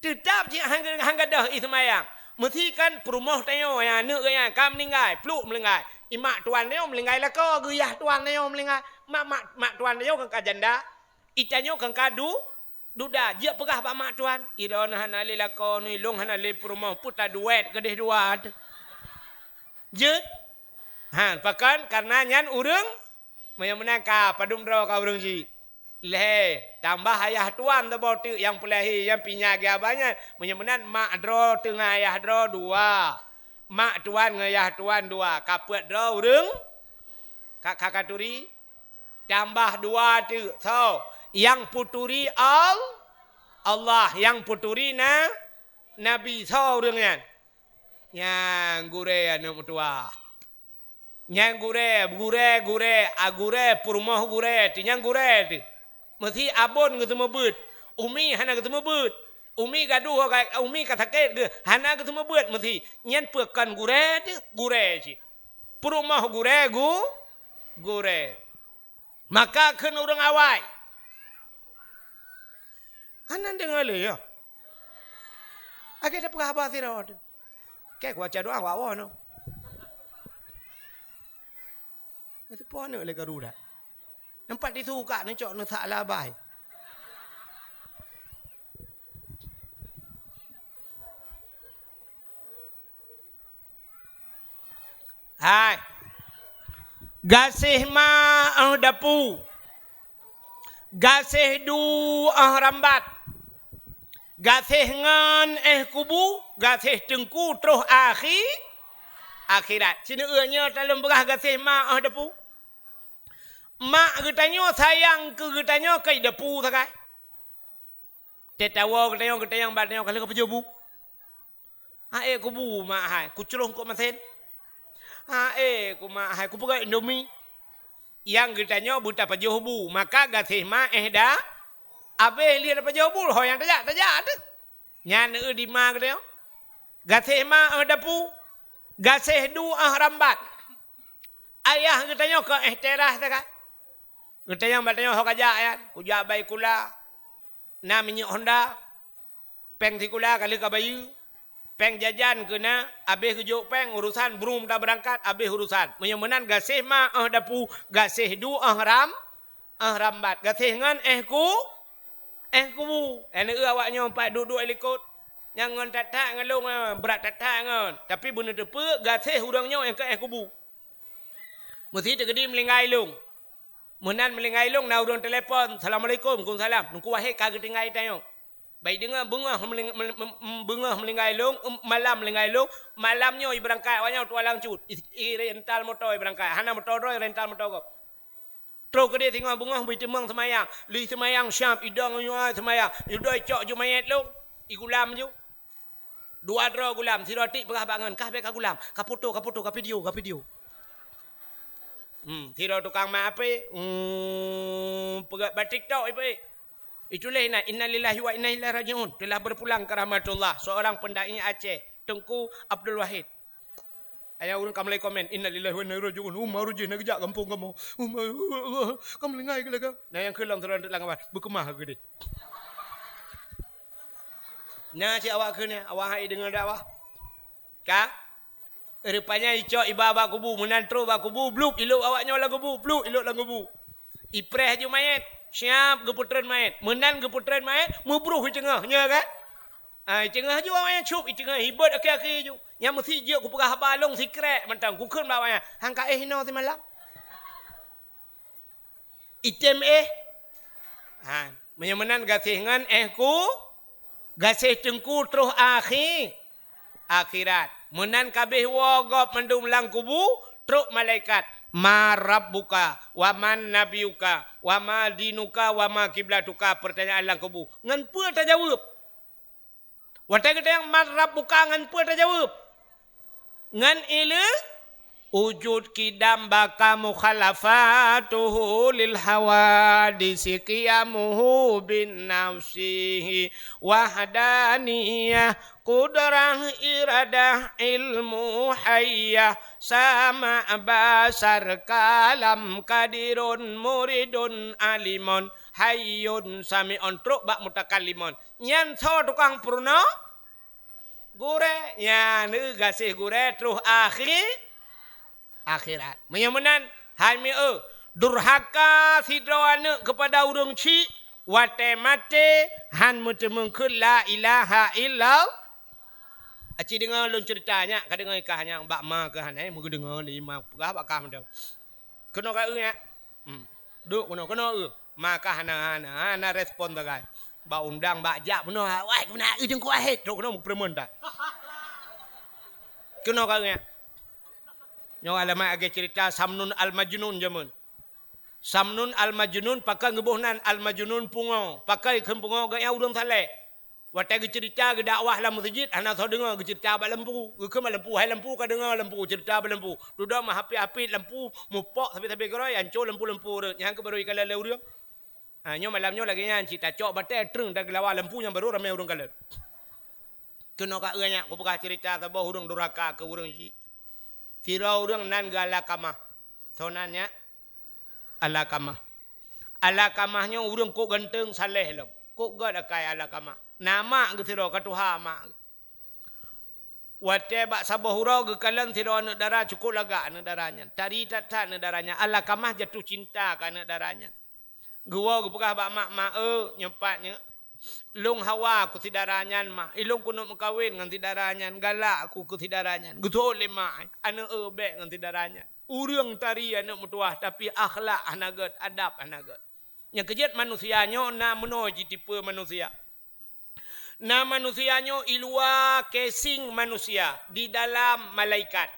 Teutap jih han, han gadôh i seumayang. Meusi kan peurumoh tanyoe nyang aneuëk geuh nyan ka meuninggai, pluek meuninggai. I mak tuan tanyoe meuninggai lakoe, geuyah tuan tanyoe meuninggai. Mak, mak, mak tuan tanyoe kan ka janda. I tanyoe kan ka du-, Duda, jeuet peugah bak mak tuan, "Idroeneuh hana lé lakoe neuh, ilôn hana lé peurumoh, peue taduet keudeh dua teuh." Jeuet? Ha, pakon? Kareuna nyan ureuëng, meunyoe meunan ka, padum droe ka ureuëng jih. Lhée, tambah ayah tuan saboh teuk nyang peulahé, nyang pinya geuhaba nyan. Meunyoe meunan mak droe teuk ngon ayah droe dua. Mak tuan ngon ayah tuan dua. Ka peuet droe ureuëng? Ka, ka, ka turi? Tambah dua teuk. Soe? Nyang peuturi Al-, Allah. Nyang peuturi na-, Nabi. Soe ureuëng nyan? Nyang gurée aneuëk meutuwah. Nyang gurée, gurée, gurée, a gurée, peurumoh gurée teuh. Nyang gurée teuh. Meusi abon geuseumeubeuet. Umi hana geuseumeubeuet. Umi gadoh ka, umi ka sakét geuh. Hana geuseumeubeuet meusi. Nyan peue kon gurée teuh? Gurée cit. Peurumoh gurée gu-, gurée. Maka kheun ureuëng awai, "Hana deungoe lé, ya? Akhé tapeugah haba sidroe teuh. Kée kubaca doa, wak woe nyoe." Itu pun aneuk lé garu dah. Nampak tisu ka neucok neusak labai. Hai. Gaséh ma óh dapu. Gaséh du óh rambat. Gaséh ngon éh kubu, gaséh teungku troh akhi-, akhirat. Sineuk nyoe talôn peugah gaséh ma óh dapu. Mak geutanyoe sayang keu geutanyoe keu dapu sagai. Teuh tawoe geutanyoe, geutanyoe bak tanyoe ka lheueh ka pajoh bu. Aé kubu mak hai, kucroh kok masen. Aé ku mak hai, kupeugah Indomie. Nyang geutanyoe beuta pajoh bu, maka gaséh ma éh da. Abéh lheueh da pajoh bu, ho nyang tajak, tajak teuh. Nyan eu di ma geutanyoe. Gaséh ma óh dapu, gaséh du óh rambat. Ayah geutanyoe ka éh teras sagai. Geutanyoe bak tanyoe ho kajak nyan, kujak bai kula. Na minyeuk Honda. Péng sikula ka lheueh ka bayeue. Péng jajan keu na, abéh geujok péng urusan, brum tabeurangkat, abéh urusan. Meunyoe meunan gaséh ma 'oh dapu, gaséh du 'oh ram, 'oh rambat. Gaséh ngon éh ku, éh kubu. Aneuk awak nyoe pat duek-duek likot. Nyang ngon that-that ngon lôn, ah, brat that-that ngon. Tapi beuneuteupeu gaséh ureuëng nyoe nyang keu éh kubu. Meusi teukeudi meulinggai lôn. Meunan meulinggai lôn na ureuëng telepon, "Assalamualaikum." "Waalaikumsalam." Teungku Wahid ka geutinggai tanyoe. Baik deungoe beungoh meuling-, meuling-, meuling-, beungoh meulinggai lôn, em, malam meulinggai lôn, malam nyoe ibeurangkat awak nyoe tualang cut. I, irental moto ibeurangkat. Hana moto droe, irental moto gob. Troh keudeh singoh beungoh beuitimong seumayang. Lheueh seumayang siap, idong nyoe seumayang. Idoi cok ju manyét lôn. Igulam ju. Dua droe gulam, sidroe tik peugah bak ngon, "Kah bèk ka gulam, ka foto, ka foto, ka video, ka video." Hmm, sidroe tukang mak apé, hmm, peugah bak TikTok ipé. Itulah na, "Innalillahi wa inna ilaihi raji'un." Telah berpulang ke rahmatullah seorang pendai Aceh, Teungku Abdul Wahid. Ayah ureuëng ka mulai komen, "Innalillahi wa inna ilaihi raji'un." Uma rujih na geujak gampông kamoe. Uma, ka meulinggai keu lagèe. Nah, nyang keu lom sidroe lam kawan, beukeumah keudeh. Nyan cit awak kheun nyan, awak hai deungoe dakwah. Ka? Rupanya icok iba bak kubu, meunan troh bak kubu, blup, ilop awak nyoe lam kubu, blup, ilop lam kubu. Ipreh ju manyét, siap geupeutreun manyét. Meunan geupeutreun manyét, meubroh i teungoh, nyoe kan? Ah, i teungoh ju awak nyan cop, i teungoh, i beuet akhé-akhé ju. Nyan meusi jeuet kupeugah haba lôn sikrek mantong, kukheun bak awak nyan, "Han ka éh inoe simalam?" Item éh. Ha, meunyoe meunan gaséh ngon éh ku, gaséh teungku troh akhi-, akhirat. Meunan ka abéh woe gob mandum lam kubu, trok malaikat, "Man rabbuka, wa man nabiyuka, wa ma dinuka, wa ma kiblatuka?" Pertanyaan lam kubu. Ngon peue tajaweueb? Watèe geutanyong, "Man rabbuka?" ngon peue tajaweueb? Ngon ileu-, wujud, qidam, baqa, mukhalafatuhu lil hawadisi, qiyamuhu bin nafsihi, wahdaniyah, qudrah, iradah, ilmu, hayyah, sama, basar, kalam, qadirun, muridun, alimun, hayyun, sami'un, trok bak mutakallimun. Nyan soe tukang peurunoe? Gurèe. Nyan, eh, gaséh gurèe troh akhi-, akhirat. Meunyoe meunan, hai mieu, durhaka sidroe aneuk keupada ureuëng chik, watèe maté han meuteumeung kheun la ilaha illallah. Aci deungoe lôn ceurita nyak, ka deungoe i kah nyak bak ma keuh hana, eh, meugeudeungoe lé ma peugah bak kah mantong. Keunoe ka eu nyak. Hmm. Duek keunoe, keunoe eu. Ma kah hana, hana, hana respon sagai. Bak undang, bak jak bunoe, "Wai, keunoe eu Teungku Wahid." Trok keunoe meupeureumeun that. Keunoe ka eu nyak. Nyoe alamat lagèe ceurita Samnun Al-Majnun jameun. Samnun Al-Majnun pakon geuboh nan Al-Majnun pungo. Pakon kheun pungo, gobnyan ureuëng saleh. Watèe geuceurita geudakwah lam meuseujid, hana soe deungoe geuceurita bak lampu. Geukheun bak lampu, "Hai lampu, ka deungoe lampu, ceurita bak lampu." Dudoe meuhapit-hapit lampu, mupok sabe-sabe keudroe, hanco lampu-lampu rhot. Nyan keuh barô ikalon lé ureuëng. Ha, nyoe malam nyoe lagèe nyan cit, tacok batèe, treung tageulawa lampu nyan barô ramè ureuëng kalon. Keunoe ka eu nyak, kupeugah ceurita saboh ureuëng durhaka keu ureuëng chik. Sidroe ureuëng nan geuh Alakamah. Soe nan nyak? Alakamah. Alakamah nyoe ureuëng kok ganteng saleh lom. Kok göt akai Alakamah. Na mak geuh sidroe ka tuha mak geuh. Watèe bak saboh uroe geukalon sidroe aneuk dara cukôp lagak aneuk dara nyan. Tari that-that aneuk dara nyan. Alakamah jatuh cinta keu aneuk dara nyan. Geuwoe geupeugah bak mak, "Mak, eu, nyoe pat nyoe. Lôn hawa keu si dara nyan, mak. Ilôn keuneuk meukawen ngon si dara nyan, galak aku keu si dara nyan." Geuseuôt lé mak, "Aneuk eu, bèk ngon si dara nyan. Ureuëng tari aneuk meutuwah, tapi akhlak hana göt, adab hana göt." Nyang keujeuet manusia nyoe na meunoe jitipe manusia. Na manusia nyoe i luwa casing manusia, di dalam malaikat.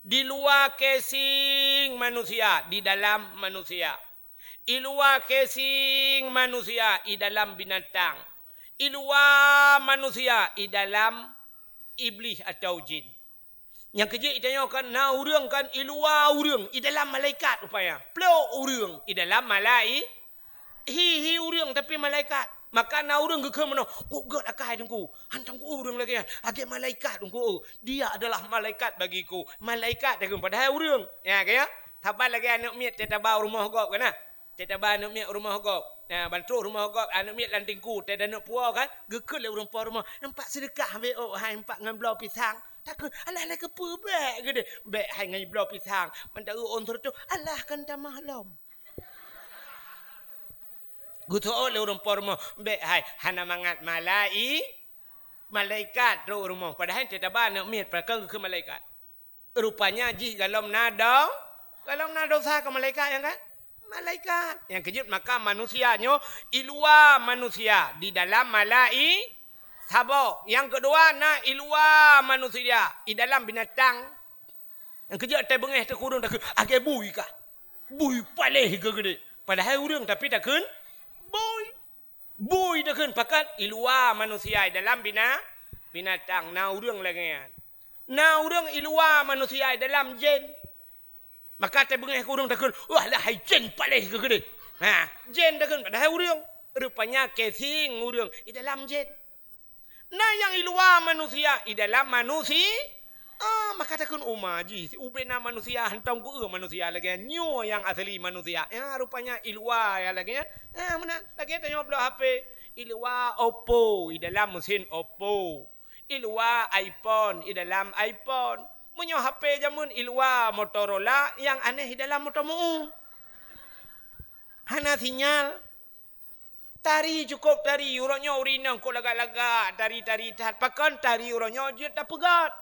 Di luwa casing manusia, di dalam manusia. I luwa casing manusia, i dalam binatang. I luwa manusia, i dalam iblih atau jin. Nyang keujeuet itanyoe kan, na ureuëng kan i luwa ureuëng, i dalam malaikat rupanya. Plôk ureuëng, i dalam malai-, hi, hi ureuëng tapi malaikat. Maka na ureuëng geukheun meunoe, "Kok göt akai Teungku, han Teungku ureuëng lagèe nyan, lagèe malaikat Teungku. Dia adalah malaikat bagiku." Malaikat takheun padahai ureuëng. Ya, kan ya? Saban lagèe aneuk miet teuh taba u rumoh gob kan na? Teuh taba aneuk miet u rumoh gob. Nah, ban trok rumoh gob, aneuk miet lam teungku, teuh dan aneuk puwoe kan, geukheun lé ureueng po rumoh, "Nampak seudeukah bèk, oh, hai, nampak ngon bloe pisang." Takheun, "Alah, lé keupeue bèk geude?" "Bèk hai ngon bloe pisang, ban taeu ôn seureutôh." "Alah, kan tamah lom." Geuseuôt lé ureueng po rumoh, "Bèk hai, hana mangat malai-, malaikat trok rumoh." Padahai teuh taba aneuk miet, pakon geukheun malaikat. Rupanya jih golom na do-, golom na dosa keu malaikat nyan kan? Malaikat. Nyang keujeuet maka manusia nyoe i luwa manusia, di dalam malai-, saboh. Nyang keudua na i luwa manusia, i dalam binatang. Nyang keujeuet teubeungéh teuh keu ureueng takheun, "Agé bui kah? Bui paléh keu geude." Padahai ureueng tapi takheun, "Bui." Bui takheun pakat i luwa manusia, i dalam bina-, binatang. Na ureueng lagèe nyan. Na ureueng i luwa manusia, i dalam jén. Maka teubeungéh keu ureueng takheun, "Wah, lah hai jén paléh keu geude." Ha, jén takheun padahai ureueng. Rupanya casing ureueng i dalam jén. Na nyang i luwa manusia, i dalam manusi-, ah, maka takheun uma jih, ubena manusia, hantom ku-eu manusia lagèe nyoe nyang asli manusia. Ya, rupanya i luwa ya lagèe nyan. Ah, meunan, lagèe tanyoe bloe H P. I luwa Oppo, i dalam mesin Oppo. I luwa iPhone, i dalam iPhone. Meunyoe H P jameun i luwa Motorola, nyang aneh i dalam moto meu-eu. Hana sinyal. Tari cukôp tari, uroe nyoe ureueng inong kok lagak-lagak, tari-tari that. Pakon tari uroe nyoe jeuet tapeugöt.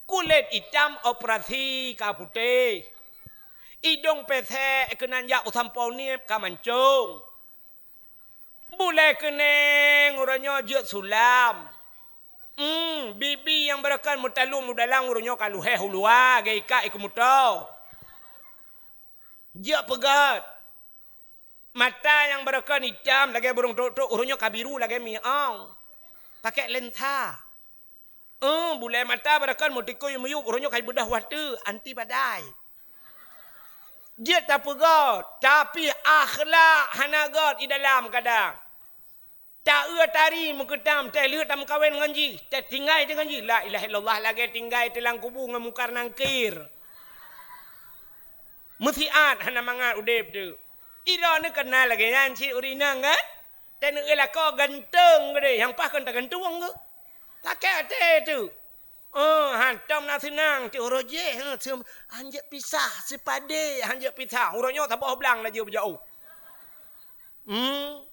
Kulét itam operasi ka putéh. Idong pésék keunan jak u sampoe niet ka mancông. Bulèe keuneng uroe nyoe jeuet sulam. Hmm, bibi nyang barokon meutalung meudalang uroe nyoe ka luhèh u luwa, geuikat i keumuto. Jeuet peugöt. Mata nyang barokon itam lagèe burông trok-trok, uroe nyoe ka biru lagèe miong. Pakai lensa. Eh, bulèe mata barokon meutikui meuyueb, uroe nyoe ka beudôh watèe, anti badai. Jeuet tapeugöt, tapi akhlak hana göt i dalam kadang. Ta-eu tari meukeutam, teuh lheueh tameukawen ngon jih, teuh tinggai deungon jih. La ilaha illallah, lagèe tinggai teuh lam kubu ngon Mungkar Nangkir. Meusiat hana mangat udép teuh. Ilôn ni keunal lagèe nyan cit ureueng inong kan? Teuh neueu lakoe ganteng geude, nyang paih kon tagantung geuh. Sakét até teuh. Oh, hantom na seunang teuh uroe jih, ha, seum-, hanjeuet pisah, sipadé hanjeuet pisah. Uroe nyoe saboh blang laju beujauh. Hmm.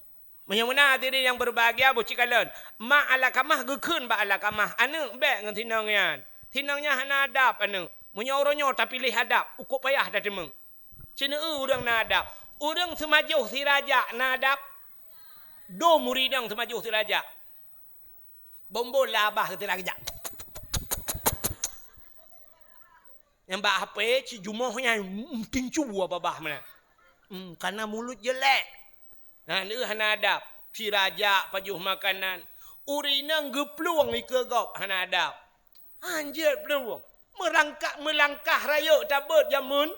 Meunyoe meunan hadirin nyang berbahagia, boh cit kalon. Mak Alkamah geukheun bak Alkamah, "Aneuk, bèk ngon sinong nyan. Sinong nyan hana adab, aneuk. Meunyoe uroe nyoe tapiléh adab, ukôp payah tateumeung." Ceuneueu ureueng na adab. Ureueng seumajoh sirajak na adab. Dum ureueng inong seumajoh sirajak. Bombol lah babah keu sirajak. Nyang bak H P, cit jumoh nyan, mm, tincu babah meunan. Hmm, karena mulut jelek. Nah, lheueh hana adab. Sirajak pajoh makanan. Ureueng inong geuplueng ikeue gob hana adab. Hanjeuet plueng. Meurangkak, meulangkah rayeuk tabeuet jameun.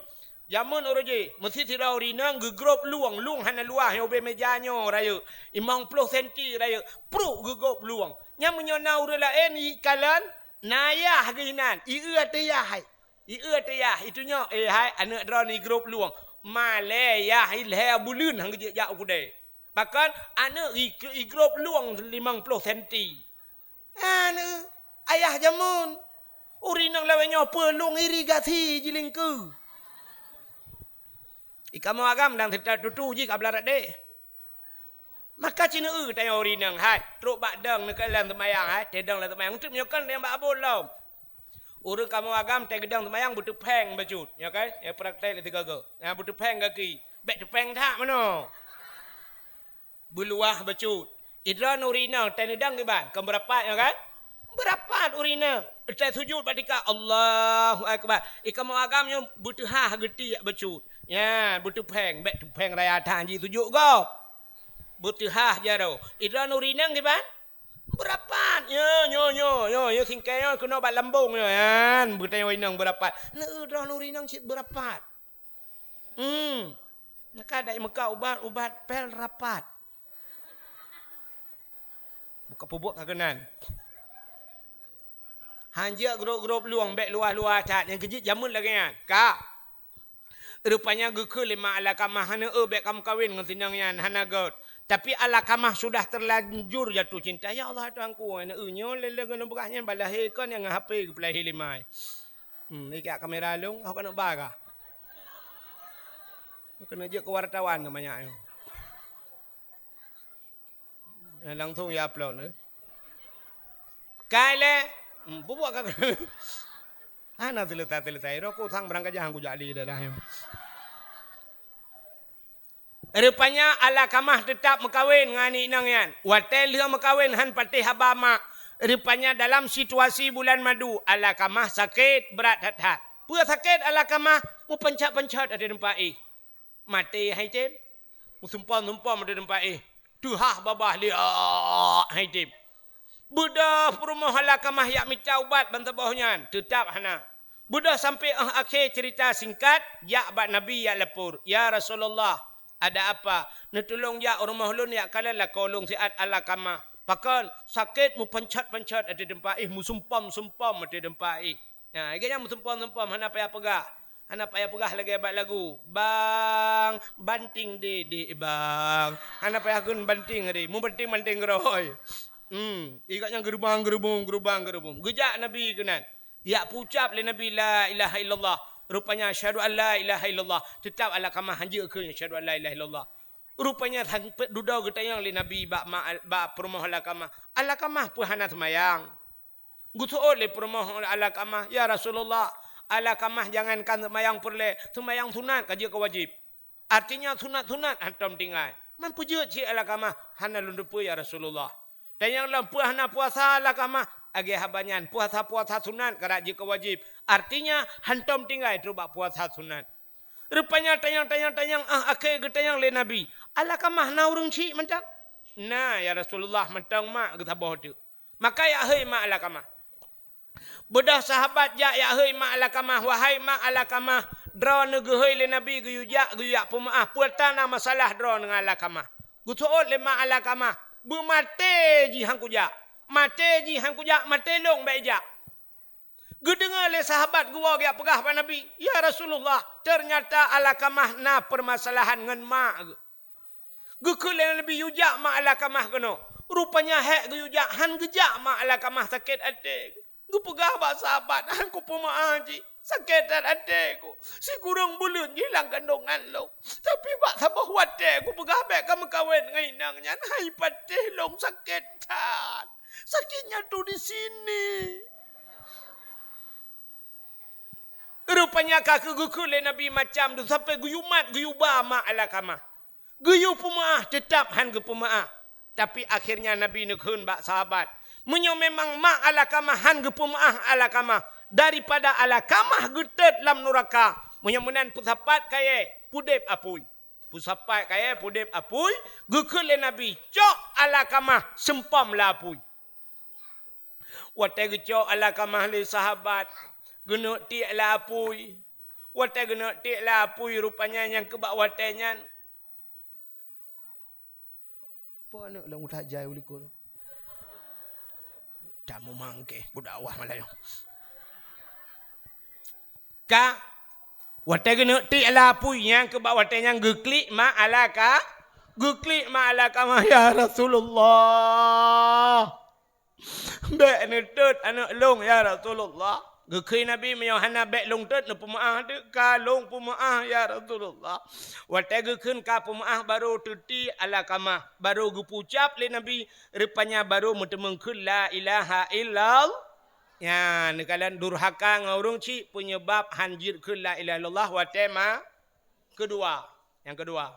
Jameun uroe jih, meusi sidroe ureueng inong geugrôp lueng, lueng hana luwah nyang ubé meja nyoe rayeuk, limong ploh senti rayeuk, pruk geugrôp lueng. Nyan meunyoe na ureueng laén ikalon, na yah geuh inan, ieu ateueh yah hai. Ieu ateueh yah, itunyok, "Eh hai, aneuk droeneuh igrôp lueng." Malèe yah ilhèe buleuen han geujak u keudè. Pakon aneuk i-, igrôp lueng limong ploh senti. Aneuk, ayah jameun. Ureueng inong lawét nyoe peulong irigasi jilingkeu. Ikamoe agam dan seutôt tutu jih ka blah radé. Maka ceuneueu tanyoe ureueng inong hai, trok bak dong neukalon seumayang hai, teuh dong lam seumayang, untuk meunyoe kon nyang bak abon lom. Ureueng kamoe agam teuh geudong seumayang beuteupéng bacut, nyoe kan? Nyang praktek lé sigoe-goe. Nah, beuteupéng gaki. Bèk teupéng that meunoe. Beuluwah bacut. Idroeneuh ureueng inong teuh neudong kiban, kon beurapat nyoe kan? Beurapat ureueng inong. Teuh sujut bak tika, Allahu Akbar. Ikamoe agam nyoe beuteuhah geutiek bacut. Nyan, beuteupéng, bèk teupéng raya that jih sujut gob. Beuteuhah jaroe. Idroeneuh ureueng inong kiban? Beurapat. Nyoe, nyoe, nyoe, nyoe, nyoe singkée nyoe keunoe bak lambông nyoe. Nyan, beutanyoe inong beurapat. Neu droeneuh ureueng inong cit beurapat. Hmm. Maka dai meuka ubat, ubat pél rapat. Buka peubuet ka keunan. Hanjeuet grôp-grôp lueng bèk luwah-luwah that nyang keujeuet jameun lagèe nyan. Ka. Rupanya geukheun lé ma Alqamah, "Hana eu, bék kameukawen ngon si inong nyan, hana göt." Tapi Alqamah sudah terlanjur jatuh cinta. "Ya Allah, Tuhanku, hana eu, nyoe lé-lé ngon lôn peugah nyan, bah lahé kon nyang ngon H P geupeulahé lé ma." Hmm, ikak kamera lôn, oh, keuneuk ba kah? Keuneuk jeuet keu wartawan nyoe manyak nyoe. Eh, langsung ya upload, eh. Kai lé. Hmm, bubuak ka. Hana selesai-selesai. Rokok sang barang kajah kujak li dah, dah. Rupanya Alqamah teutap meukawen ngon aneuk inong nyan. Watée lheueh meukawen han patéh haba mak. Rupanya dalam situasi bulan madu, Alqamah sakét brat that-that. Peue sakét Alqamah? Meupanchat-panchat ateueh teumpat éh. Maté hai tem. Meusumpom-sumpom di teumpat éh. Teuhah babah liak hai tem. Beudôh peurumoh Alqamah jak mita ubat ban saboh nyan, teutap hana. Beudôh sampoe óh akhé ceurita singkat, jak bak Nabi jak lapor, "Ya Rasulullah, ada apa? Neutulông jak u rumoh lôn jak kalon lakoe lôn siat Alqamah. Pakon? Sakét meupanchat-panchat ateueh teumpat éh, meusumpom-sumpom ateueh teumpat éh." Nah, lagée nyan meusumpom-sumpom, hana payah peugah. Hana payah peugah lagée bak lagu, "Bang, banting didih, Bang." Hana payah kheun banting deh, meubanting-banting keurôi. Hmm, ikak nyan geurubang-geurubung, geurubang-geurubung. Geujak Nabi keunan. Jak peucab lé Nabi, "La ilaha illallah." Rupanya, "Asyhadu an la ilaha illallah." Teutap Alqamah han jeuet kheun, "Asyhadu an la ilaha illallah." Rupanya, sampoe dudoe geutanyong lé Nabi bak ma-, bak peurumoh Alqamah, "Alqamah peue hana seumayang?" Geuseuôt lé peurumoh Alqamah, "Ya Rasulullah, Alqamah jangankan seumayang peureulée, seumayang sunat ka jeuet keu wajéb. Artinya sunat-sunat hantom tinggai." Man peujeuet cit Alqamah, "Hana lôn teupeue, ya Rasulullah." Tanyong lom, "Peue hana puasa Alqamah?" Lagée haba nyan, "Puasa-puasa sunat ka rab jeuet keu wajéb. Artinya hantom tinggai trok bak puasa sunat." Rupanya tanyong-tanyong-tanyong, ah, akhé geutanyong lé Nabi, "Alqamah na ureuëng chik mantong?" "Na, ya Rasulullah, mantong mak," geusaboh teuk. Maka jak hôi mak Alqamah. Beudôh sahabat jak, jak hôi mak Alqamah, "Wahai mak Alqamah, droeneuh geuhôi lé Nabi geuyue jak, geuyue jak peumeuáh, peue atra na masalah droeneuh ngon Alqamah?" Geuseuôt lé mak Alqamah, "Beumaté jih han kujak. Maté jih han kujak, maté lôn bék jak." Geudeungoe lé sahabat geuwoe geujak peugah bak Nabi, "Ya Rasulullah, teunyata Alqamah na peumasalahan ngon mak geuh." Geukheun lé Nabi, "Yue jak mak Alqamah keunoe." Rupanya hék geuyue jak, han geujak mak Alqamah, sakét até. Geupeugah bak sahabat, "Han kupeumeuáh jih, sakét that até ku. Sikureueng buleuen jih lam kandongan lôn. Tapi bak saboh watée kupeugah bék kameukawen ngon inong nyan, hai patéh lôn sakét that. Sakitnya tu di sini." Rupanya ka geukheun lé Nabi macam tu, sampoe geuyue mat, geuyue ba mak Alqamah. Geuyue peumeuáh, teutap han geupeumeuáh. Tapi akhirnya Nabi neukheun bak sahabat, "Meunyoe memang mak Alqamah han geupeumeuáh Alqamah, daripada Alqamah geutot lam nuraka, meunyoe meunan peusapat kayée, peudeb apui." Peusapat kayée, peudeb apui, geukheun lé Nabi, "Cok Alqamah, sumpom lam apui." Watée geucok Alqamah lé sahabat, geuneuk tiek lam apui. Watée geuneuk tiek lam apui, rupanya nyang keu bak watée nyan, po aneuk lôn ulah jai u likot. Tamu mangkeh, budak awah malam nyoe. Ka, watée geuneuk tiek lam apui, nyang keu bak watée nyan geuklik mak Alqa-, geuklik mak Alqamah, "Ya Rasulullah, bék neutot aneuk lôn, ya Rasulullah." Geukheun Nabi, "Meunyoe hana bék lôn tot, neupeumeuáh teuk ka, lôn peumeuáh, ya Rasulullah." Watée geukheun ka peumeuáh, barô teutiek Alqamah, barô geupeucab lé Nabi, rupanya barô meuteumeung kheun la ilaha illallah. Nyan, neukalon durhaka ngon ureuëng chik, peunyebab han jeuet kheun la ilaha illallah watée ma-, keudua. Nyang keudua,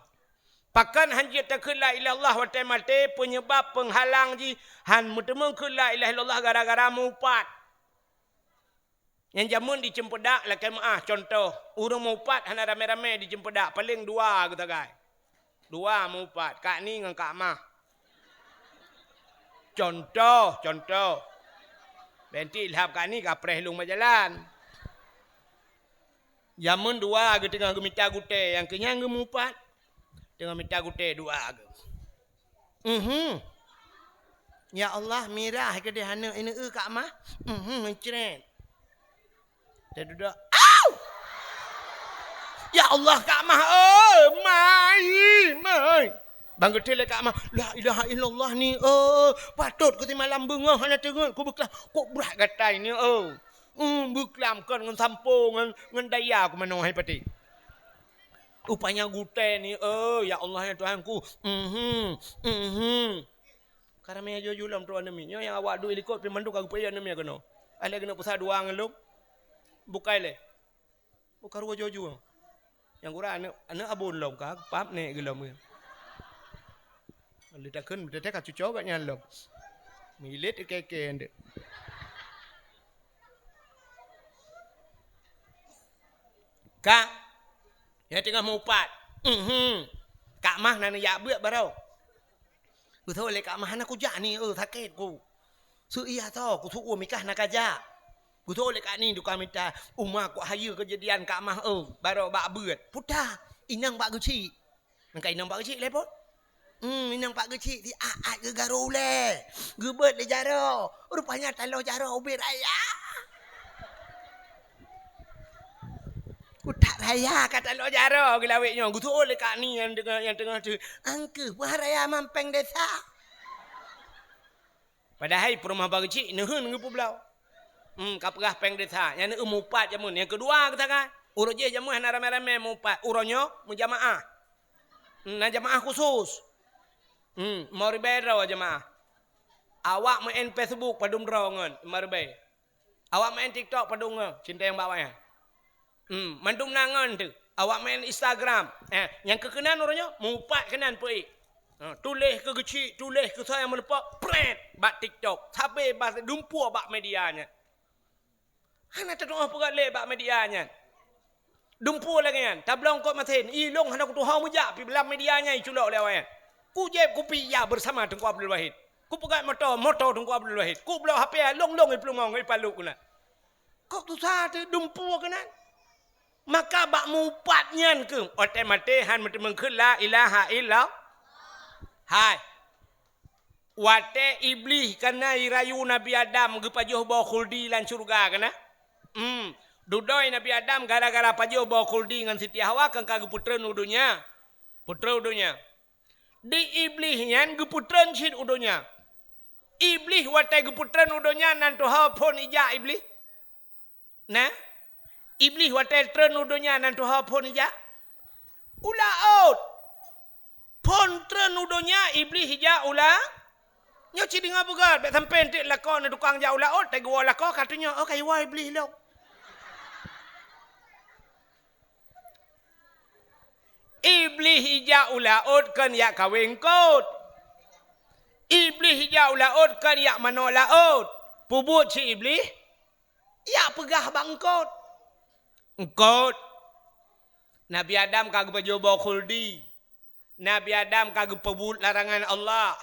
pakon han jeuet takheun la ilaha illallah watée maté, peunyebab peunghalang jih han meuteumeung kheun la ilaha illallah gara-gara meuupat. Nyang jameun di Ceumpeudak lakée meuáh, cuntoh, ureuëng meuupat hana ramé-ramé di Ceumpeudak, paleng dua geusagai. Dua meuupat, Kak Ni ngon Kak Mah. Cuntoh, cuntoh. Benti lhab Kak Ni kapreh lôn bak jalan. Jameun dua geuh teungoh geumita gutée, nyang keu nyan geumeuupat. Teungoh mita gutée dua geuh. Mhm. Ya Allah, mirah keudeh aneuk ineu Kak Mah. Mhm, mencret. Dia duduk. Au! Ya Allah, Kak Mah, oh, mai, mai. Ban geutée lé Kak Mah, "La ilaha illallah ni, oh, patot keu simalam beungoh hana teungeut, ku beuklam, kok brat gatai ni, oh. Hmm, beuklam kon ngon sampo, ngon, ngon daya ku manoe hai patéh. Rupanya gutée ni, oh, ya Allah, ya Tuhanku. Mhm, mhm." Ka ramé jujur lom trok aneuk miet. Nyoe nyang awak duek likot pih mandum ka geupeuék aneuk miet keunoe. Akhé keuneuk peusah dua ngon lom. Bukai lé. Bukan rugoe jujur. Nyang kurang aneuk, aneuk abon lom ka, pap nek geulom. Lé takheun, teutek ka cuco gak nyan lom. Milet keke ndek. Ka, nyang teungoh mupat. Mhm. Kak Mah na neujak beuet baroe. Geutho lé Kak Mah, "Hana kujak ni, eu, sakét ku. Seu iya tho, ku su'ue mikah na kajak." Geutho lé Kak Ni dukang mita, "Uma, kok hayeue keujadian Kak Mah, eu, baroe bak beuet." Puta, inong bak geuchik. Nangka inong bak geuchik lé pon. Hmm, inong bak geuchik, si Aat geugaro ulée. Geubeuet lé jaroe. Rupanya taloh jaroe ubit raya. Kutak raya ka taloh jaroe geulawét nyoe. Geutho lé Kak Ni nyang teungoh, nyang teungoh tu. "Angkeuh, bah raya mampéng desa." Padahai peurumoh bak geuchik neuheun geupeubloe. Hmm, ka peugah péng desa. Nyang neueu mupat jameun. Nyang keudua geutangan. Uroe jih jameun hana ramé-ramé mupat. Uroe nyoe meujamaah. Hmm, na jamaah khusus. Hmm, lima ribée droe jamaah. Awak meu'en Facebook padum droe ngon lima ribée. Awak main TikTok padum ngon cinta nyang bak wayang. Hmm, mandum na ngon tu. Awak main Instagram. Eh, nyang keu keunan uroe nyoe, mupat keunan peuék. Ha, tuléh keu geuchik, tuléh keu soe nyang meuleupok, pret bak TikTok. Sabe bak dumpeue bak media nyan. Hana teutuoh peugah lé bak media nyan. Dumpeue lagée nyan, tablong kot masen, ilong hana kutuho meujak pi blam media nyan iculok lé awak nyan. Kujép kupi ya bersama Teungku Abdul Wahid. Kupeugah moto, moto Teungku Abdul Wahid. Kubloe H P ya, long-long ipeulungong ipalok keunan. Kok tusa teu dumpeue keunan? Maka bak mupat nyan keuh, watée maté han meuteumeung kheun la ilaha illallah. Hai. Watée Iblih kana irayu Nabi Adam geupajoh boh khuldi lam syeuruga kana? Hmm. Dudoe Nabi Adam gara-gara pajoh boh khuldi ngon Siti Hawa kan ka geupeutreun u donya. Peutreun u donya. Di Iblih nyan geupeutreun cit u donya. Iblih watée geupeutreun u donya nan tuha phon ija Iblih. Nah, Iblih watée treun u donya nan tuha phon ija? U laôt. Phon treun u donya, Iblih ija u la-, nyoe cit deungoe beugét, bék sampoe enteuk lakoe na tukang jak u laôt, teugoe lakoe ka tunyok, oh, ka iwoe Iblih lom. Iblih ija u laôt kon jak kawé eungkôt. Iblih ija u laôt kon jak manok laôt. Peubuet cit Iblih? Jak peugah bak eungkôt. Eungkôt. Nabi Adam ka geupajoh boh khuldi. Nabi Adam ka geupeubuet larangan Allah.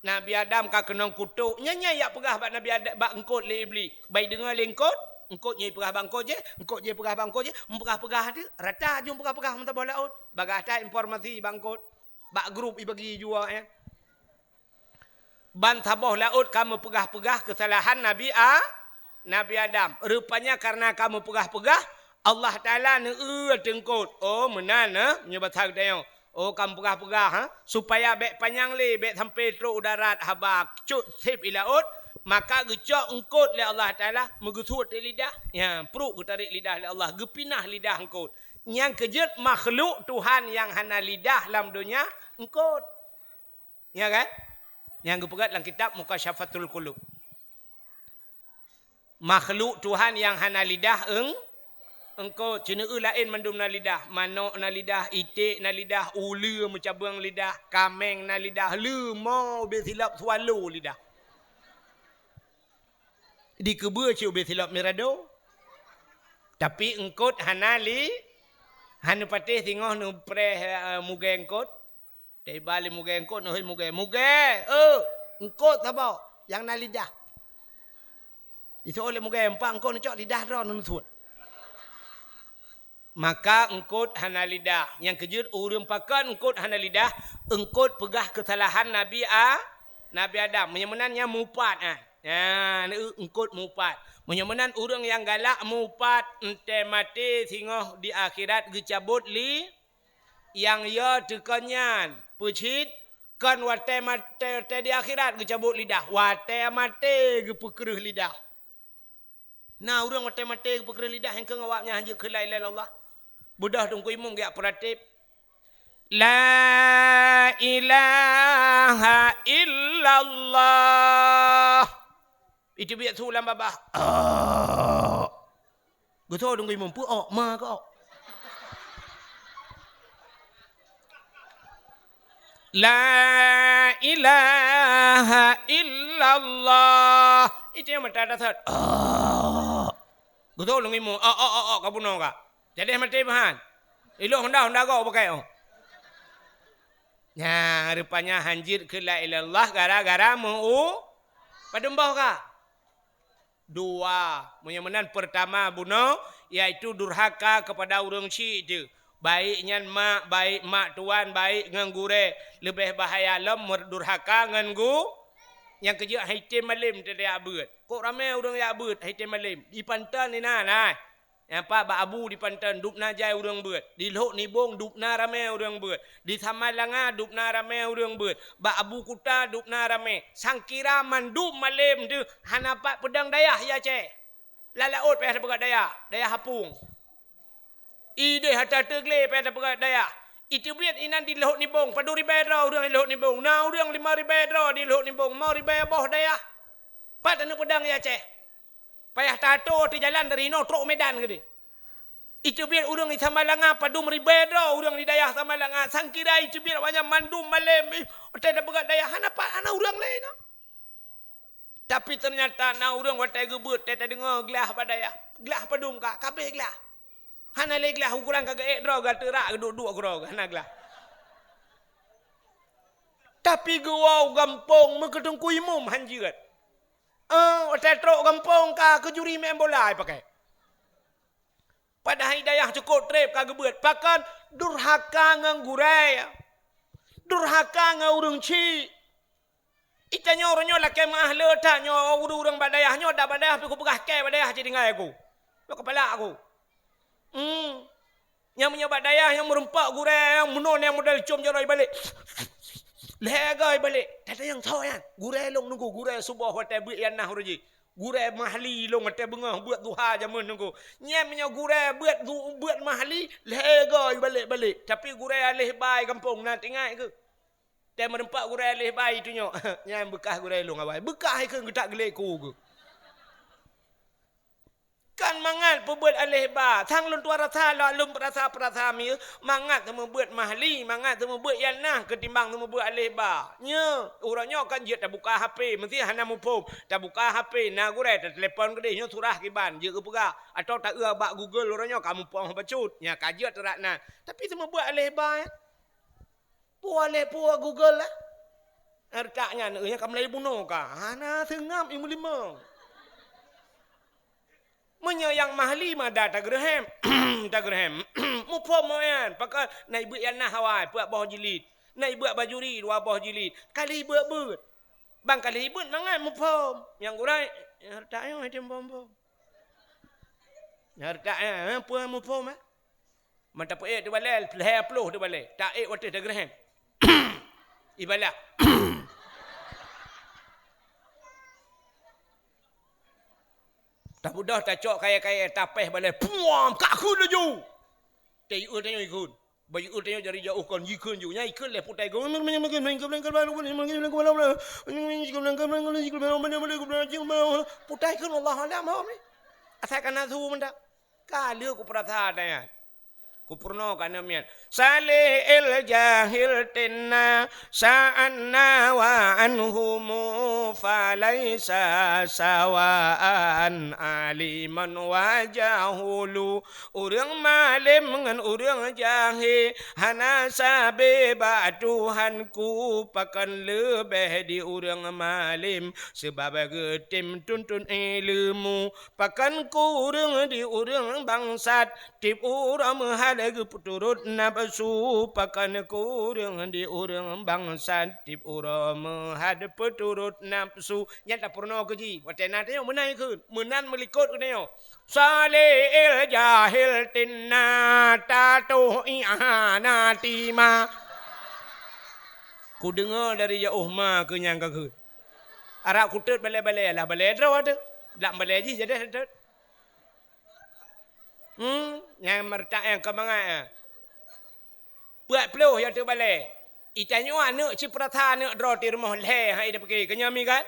Nabi Adam ka keunong kutok. Nyan, nyan jak peugah bak Nabi Adam, bak eungkôt lé Iblih. Bai deungoe lé eungkôt, eungkôt nyoe peugah bak eungkôt jih, eungkôt jih peugah bak eungkôt jih, meupeugah-peugah tu, rata jeuem peugah-peugah meusaboh laôt. Bagaih that informasi bak eungkôt. Bak grup ibagi jua, ya. Ban saboh laôt ka meupeugah-peugah keusalahan Nabi A-, Nabi Adam. Rupanya kareuna ka meupeugah-peugah, Allah Taala neueu ateueh eungkôt. Oh, meunan, ha? Nyoe basa geutanyoe. Oh, ka meupeugah-peugah, ha? Supaya bék panyang lé, bék sampoe trok u darat haba, cut sép i laôt, maka geucok eungkôt lé Allah Taala, meugeusuet di lidah. Ya, pruet geutarek lidah lé Allah, geupinah lidah eungkôt. Nyang keujeuet makhluk Tuhan nyang hana lidah lam donya, eungkôt. Ya kan? Nyang geupeugah lam kitab Mukasyafatul Qulub. Makhluk Tuhan nyang hana lidah eung-, eungkôt. Ceuneueu laén mandum na lidah. Manok na lidah, iték na lidah, uleue meucabeueng lidah, kaméng na lidah, leumo ubé silop swallow lidah. Dikeubeu cit ubé silop mirado. Tapi eungkôt hana li-, hana patéh singoh neupreh, eh, mugée eungkôt. Teuiba lé mugée eungkôt, neuhôi mugée, "Mugée, eu, eungkôt saboh nyang na lidah." Iseuôt lé mugée, "Empat eungkôt neucok lidah droe neusuet." Maka eungkôt hana lidah. Nyang keujeuet ureuëng pakon eungkôt hana lidah, eungkôt peugah keusalahan Nabi A-, Nabi Adam. Meunyoe meunan nyan mupat, ah. Nyan, eu-, eungkôt mupat. Meunyoe meunan ureuëng nyang galak mupat, entée maté singoh di akhirat geucabot li-, nyang yo teukon nyan. Peucit, kon watée maté, watée di akhirat geucabot lidah. Watée maté geupeukreueh lidah. Na ureuëng watée maté geupeukreueh lidah nyang keu awaknyan hanjeuet keu la ilaha illallah. Beudôh Teungku Imum geujak peuratéb. La ilaha illallah. Itu biet su lam babah. Oh. Geutho Teungku Imum, peu ok, ma keu ok. La ilaha illallah. Itu nyang mata dasar. Ah. Geutho lôn imu. Ah, ah, ah, ah, ka bunoe ka. Jadi maté bahan. Ilok honda, honda gok pakai, oh. Nah, rupanya hanjeuet keu la ilallah gara-gara meu-, padum boh ka. Dua. Meunyoe meunan, peurtama bunoe, yaitu durhaka keupada ureuëng chik teuh. Baik nyan mak, baik mak tuan, baik ngon gurée. Leubeh bahaya lom meudurhaka ngon gu-, nyang keujeuet hai tem malem teuh jak beuet. Kok ramé ureuëng jak beuet hai tem malem? Di Panton inan, hai. Nyang pat bak Abu di Panton dubna jai ureuëng beuet. Di Lhok Nibong dubna ramé ureuëng beuet. Di Samalanga dubna ramé ureuëng beuet. Bak Abu Kuta dubna ramé. Sangkira mandum malem teuh hana pat peudong dayah ya Aceh. Lam laôt payah tapeugah dayah, dayah apung. Ideh ata teuglé payah tapeugah dayah. Iteubiet inan di Lhok Nibong, padum ribée droe ureuëng di Lhok Nibong. Na ureuëng limong ribée droe di Lhok Nibong, limong ribée boh dayah. Pat taneuk peudong ya Aceh. Payah tato teujalan dari inoe trok Medan keudeh. Iteubiet ureuëng di Samalanga padum ribée droe ureuëng di dayah Samalanga. Sangkira iteubiet awaknyan mandum malem, ih, watée tapeugah dayah hana pat, hana ureuëng lé inoe. Tapi teunyata na ureuëng watée geubeuet, watée tadeungoe glah bak dayah. Glah padum ka, ka abéh glah. Hana lé glah, ukoran ka geuék droe, ka teurak geuduek-duek keudroe, hana glah. Tapi geuwoe gampông meukeuteungku imum hanjeuet. Eh, watée trok gampông ka keujuri main bola ipakai. Padahai dayah cukôp treb ka geubeuet. Pakon? Durhaka ngon gurée. Durhaka ngon ureuëng chik. Itanyoe uroe nyoe lakée meuah le that nyoe ureuëng-ureuëng bak dayah nyoe, dak bak dayah pih kupeugah kée bak dayah cit tinggai aku. Lok kepala aku. Hmm. Nyang meunyoe bak dayah nyang meurumpok gurée nyang meunoe nyang model com jaroe ibalek. Lhée goe ibalek. Tata nyang tho nyan. Gurée lôn nunggu gurée suboh watée beuet nyang na uroe jih. Gurée mahli lôn watée beungoh beuet duha jameun nunggu. Nyan meunyoe gurée beuet du-, beuet mahli, lhée goe ibalek-balek. Tapi gurée aléh bai gampông na teuingat keuh. Tée meureumpok gurée aléh bai tunyok. Nyan beukah gurée lôn awai. Beukah ikheun geutak geuléku geuh. Kan mangat peubeuet aléh ba. Sang lôn tuan rasa lôn peurasa-peurasa mieu, mangat teumeubeuet mahli, mangat teumeubeuet nyang na keutimbang teumeubeuet aléh ba. Nyo, uroe nyoe kan jeuet tabuka H P, meusé hana muphom. Tabuka H P, na gurée tatelepon keudeh nyoe surah kiban, jeuet geupeugah. Atawa taeu bak Google uroe nyoe ka muphom bacut. Nya ka jeuet teurak na. Tapi teumeubeuet aléh ba, ya. Puwoe lé puwoe Google, eh. Hareuta nyan, eh, nyang ka meulayeue bunoe ka. Hana seungab ilmu limong. Meunyoe nyang mahli mada tageureuhem, tageureuhem. Muphom nyan, pakon na ibeuet nyang na awai, peuet boh jilid. Na ibeuet bajuri, dua boh jilid. Ka lheueh ibeuet-beuet. Ban ka lheueh ibeuet mangat muphom. Nyang gurée, hareuta nyoe hidin phom-phom. Hareuta nyan, eh, peue muphom, eh? Mantap, eh, teubalée, lhée ploh teubalée. Taék watée tageureuhem. Ibalah. Tabeudôh tacok kayée-kayée, tapéh balée, puam, ka kheun laju. Teu-eu tanyoe ikheun. Bak eu tanyoe jari jauh kon, jikheun ju. Nyan ikheun lé putai kheun. Putai kheun Allah alam, hom ni. Asai kana su mantap. Ka lheueh kupeurasa nyan. Kupeurunoe ka namiet. Salih il jahil tinna sa'anna wa anhumu falaisa sawaan aliman wa jahulu. Ureuëng malem ngon ureuëng jahé hana sabe bak Tuhanku, pakon leubeh di ureuëng malem, seubab geutem tuntut ileumu. Pakon kureueng di ureueng bangsat, tiep uroe meuhat Lagée peuturot nafeusu, pakon kureueng di ureuëng bansa, tieb uroe meuhat peuturot nafeusu. Nyan tapeurunoe keu jih, watée na tanyoe meunan kheun, meunan meulikot keu tanyoe. Saleh el jahil tina tatoh iana tima. Kudeungoe dari jauh ma keu nyang ka kheun. Arak kutot balée-balée lah balée droe teuh. Lam balée jih jadi teut. Hmm, nyang meureutak nyang keu mangat, eh. Peuet ploh nyang teubalée. Itanyoe aneuëk ciprasa aneuëk droe ti rumoh lhée hai tapike. Keunyoe mi kan?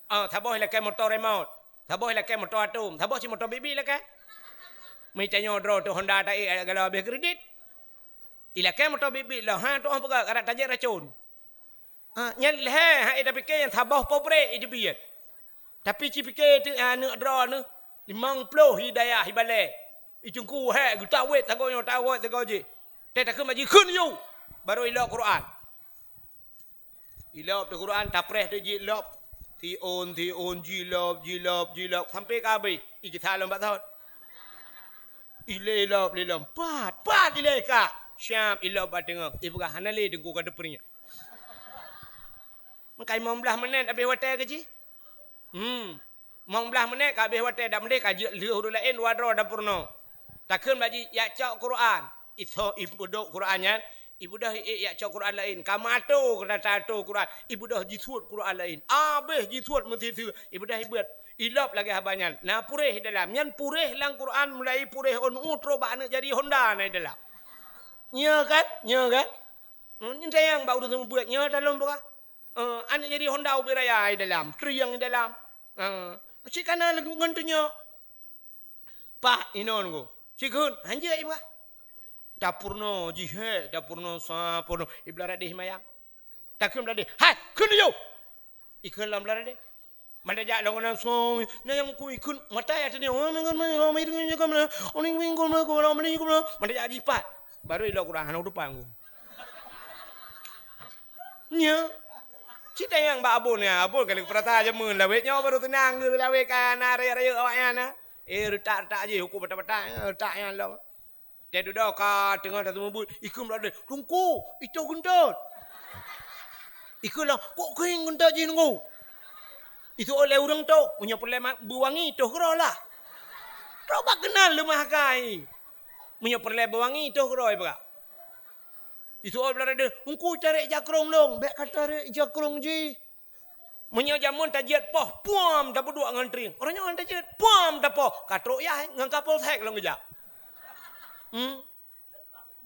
Ah, saboh ilakée moto remote. Saboh ilakée moto atom. Saboh si moto bibi ilakée. Mi tanyoe droe teuh Honda taék galo habéh kredit. Ilakée moto bibi lah, ha, tuoh peugah, karat tajak racun. Ha, nyan lhée hai tapike nyang saboh pobrek iteubiet. Tapi cipike teuh aneuëk droe neuh, limong ploh hidayah hibalée. Itungku hék geutawet sagoe nyoe tawet sagoe jih. Teuh takheun bak jih kheun yue, barô ilop Quran. Ilop teuh Quran, tapreh teuh jilop. Siôn, siôn, jilop, jilop, jilop. Sampai ka habéh, igisa lom bak thot. Ilé lop, lé lom. Pat, pat ilé ka. Siap ilop bak teungoh. Ipeugah hana lé teungku ka teupeuringat. Meukai limong blaih menit habéh watée keu jih. Hmm. Limong blaih menit ka habéh watée dak meudeh ka jeuet lheueh ureuëng laén dua droe dapur nyoe. Takheun bak jih, "Jak cok Quran." Isoe ipeudok Quran nyan, ibeudôh iék jak cok Quran laén. Ka meuato keu tata-ato Quran, ibeudôh jisuet Quran laén. Habéh jisuet meusiseue, ibeudôh ibeuet. Ilop lagée haba nyan. Na puréh dalam. Nyan puréh lam Quran mulai puréh ôn u trok bak aneuëk jari Honda na dalam. Nyo kan? Nyo kan? Hmm, nyan sayang bak ureuëng seumeubeuet. Nyo dalam peugah. Eh, aneuëk jari Honda ubé raya di dalam, triang di dalam. Ha, cit kana lagée ngon tunyok. Pat inon ku. Cit kheun, hanjeuet ipeugah. Tapeurunoe jih hék, tapeurunoe sa peurunoe. Iblah radeh mayang. Takheun bladeh, "Hai, kheun yue!" Ikheun lam bladeh. Mantong jak lom keunan song, na nyang ku ikheun mata ya tadi. Mantong jak jipat. Baru ilok Quran, hana depan ku. Nya. Cit nyang bak abon ya, abon kali peurasa jameun lawét nyoe baru teunang geu lawét ka na rayeuk-rayeuk awak nyan na. Eh, reutak-reutak jih huköm batat-batat, reutak nyan lom. Teuh dudoe ka teungoh taseumeubeuet, ikheun bak lé, "Teungku, itoh geuntot." Ikheun lom, "Kok keuh geuntot jih Teungku?" Itoh lé ureuëng toh, meunyoe peureulée ma-, beuwangi toh keudroe lah. Trok bak keunan leumah akai. Meunyoe peureulée beuwangi toh keudroe ipeugah. Itoh bak lé, "Teungku, tarek jakrong lôn." "Bék ka tarek jakrong jih." Meunyoe jameun tajeuet poh, puam tapeuduek ngon trieng. Uroe nyoe han tajeuet, puam tapoh. Ka trok yah ngon Kapolsek lom geujak. Hmm.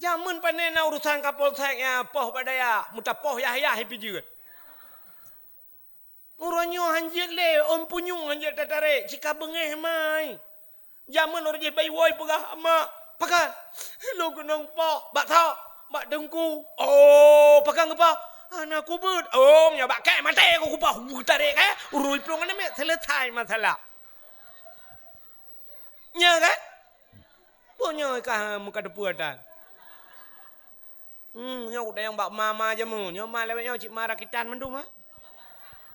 Jameun pane na urusan Kapolsek nyan poh bak dayah, meutapoh yah-yah ipijeuet. Uroe nyoe han jeuet lé, ôn punyueng han jeuet tatarek, cit ka beungéh mai. Jameun ureuëng jih bayi woe peugah, "Mak, pakon?" "Lôn keunong poh." "Bak soe?" "Bak teungku." "Oh, pakon geupoh?" "Hana kubeuet." "Oh, meunyoe bak kèe maté ku kupoh." Geutarek kèe, urui plueng aneuk miet, selesai masalah. Nya kan? Peue nyoe ka meukateupeu tan? Hmm, nyoe kutanyong bak ma-ma jameun. Nyoe ma lawét nyoe cit ma rakitan mandum, ha?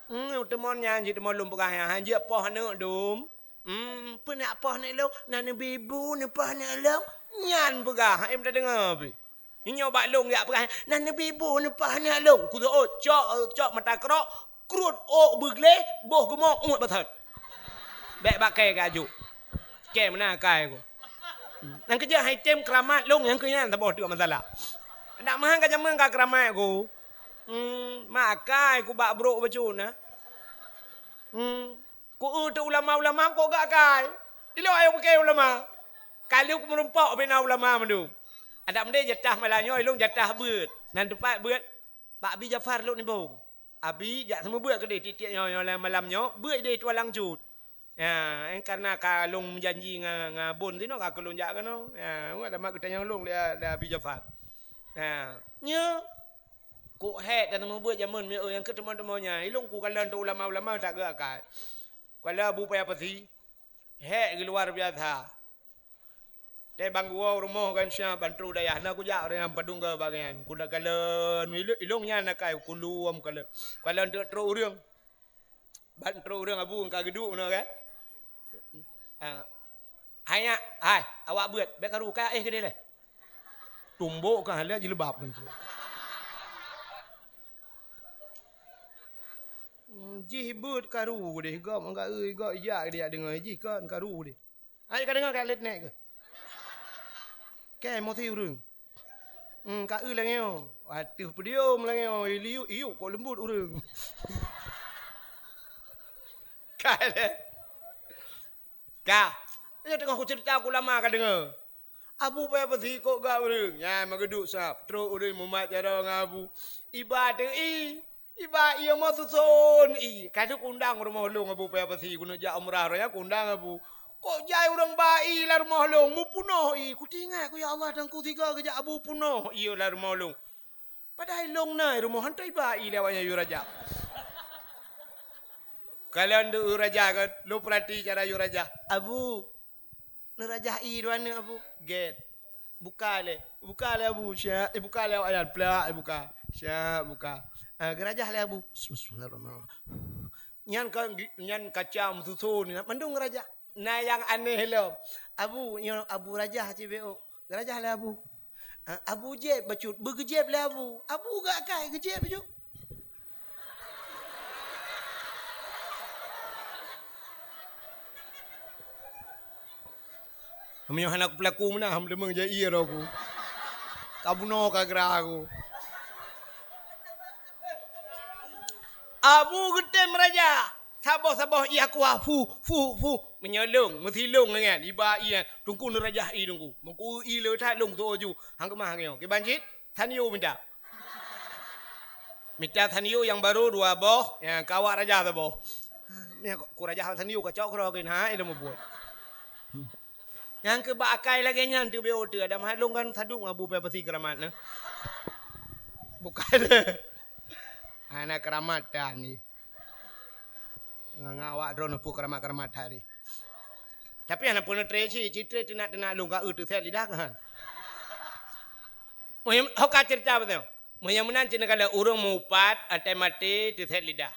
Hmm, teumon nyan cit teumon lôn peugah nyan. Han jeuet poh aneuk dum. Hmm, peue nak poh aneuk lôn? Na neubi bu neupoh aneuk lôn? Nyan peugah, hai meudeungoe pih. Nyoe bak lôn jak peugah, na neubi bu neupoh aneuk lôn. Kuseuôt, cok, cok mata keurok, krut ôk beugleh, boh geumo uet bathon. Bék bak kèe ka jok. Kèe meunan akai ku. Nyang keujeuet hai tem keuramat lôn nyang keu nyan saboh teuk masalah. Dak meuhan ka jameun ka keuramat ku. Hmm, makai ku bak brok bacut na. Hmm. Ku eu teu ulama-ulama kok gak kai. Ilok ayong pike ulama. Kali ku meurumpok bina ulama mandum. Adak meudeh jatah malam nyoe ilong jatah beuet. Nan teumpat beuet Pak Abi Jafar lok nibong. Abi jak seumeubeuet keudeh tiek-tiek nyoe, nyoe lam malam nyoe, beuet ideh tualang cut. Ya, eh, karena ka lôn meujanji ngon, ngon Abon tinoe ka keu lôn jak keunoe. Ya, ulama geutanyong lôn lé, lé Abi Jafar. Ya, nyoe kok hék dan seumeubeuet jameun mieu nyang keu teuma-teuma nyan. Ilong ku kalon teu ulama-ulama tak geuakai. Kuala Abu Paya Pasi, hék geu luar biasa. Teuh bang geuwoe rumoh gan siang ban troh dayah na kujak ureuëng nyang padum geu bagian. Kuda kalon ilong nyan na kai kulum kalon. Kalon teuk troh ureuëng. Ban troh ureuëng abu ka geuduek na kan. Ah. Hai nyak, hai, awak beuet, bék karu ka éh keudeh lé. Tumbok ka halai jilbab kan tu. Hmm, jih beuet karu deh, gob angka eu, gob ijak dia deungoe, jih kon karu deh. Ai ka deungoe ka lét nèk keuh. Kèe mosi ureueng. Hmm, ka eu lagèe nyoe. Ateueh podium lagèe nyoe, iyuk, iyuk kok leumbut ureueng. Ka lé. Ka. Nyoe teungoh kuceurita keu ulama ka deungoe. Abu payah peusi kok gak ureueng. Nyan meugeuduk sab. Trok ureueng mumat jaroe ngon abu. Iba teu i. Iba ié meususon i. Ka lheueh kuundang rumoh lôn abu payah peusi. Keuneuk jak umrah roh nyan kuundang abu. Kok jai ureueng ba i lam rumoh lôn. Meupunoh i. Kutingat ku, ya Allah, teungku sigoe geujak abu punoh ié lam rumoh lôn. Padahai lôn na i rumoh, hana iba i lé awaknyan yue raja. Ka lôn deuh yue raja kan, lôn peurati cara yue raja. Abu, neurajah i dua aneuk, Abu. Gét. Buka lé. Buka lé, Abu. Syak, eh, buka lé awaknyan. Plak, eh, buka. Syak, buka. Ah, geurajah lé, Abu. Bismillahirrahmanirrahim. Nyan ka, nyan kaca meususon, mandum geurajah. Na nyang aneh lom. Abu, nyoe Abu rajah cit beu. Geurajah lé Abu. Ah, Abu jieb bacut, beugeujeb lé Abu. Abu gak kai, geujeb bacut. Meunyoe hana kupeulaku meunan, ham leumeung jai ie roh ku. Ka bunoe ka gra ku. Abu geutem raja. Saboh-saboh ie kuah, fuh, fuh, fuh. Meunyoe lôn, meusi lôn nyan, iba ie, teungku neurajah ie teungku. Meunyoe ie le that lôn tuoh ju. Hang keumah nyoe. Kiban cit, sanyo mita. Mita sanyo nyang barô dua boh, nyang keu awak raja saboh. Nyan ku, ku raja sanyo kacok keudroe keunan, ha, ilôn mubuet. Nyang keu bak akai lagèe nyan teubiet teu, ada mah lôn kan sadub ngon Abu payah peusi keuramat na. Bukan. Hana keuramat tan ni. Ngon awak droeneuh peue keuramat-keuramat that ni. Tapi hana peue neutre cit, cit tre teunak-teunak lôn ka eu teusét lidah kan. Meunyoe, ho ka ceurita beutôi. Meunyoe meunan cit neukalon ureueng meuupat, até maté teusét lidah.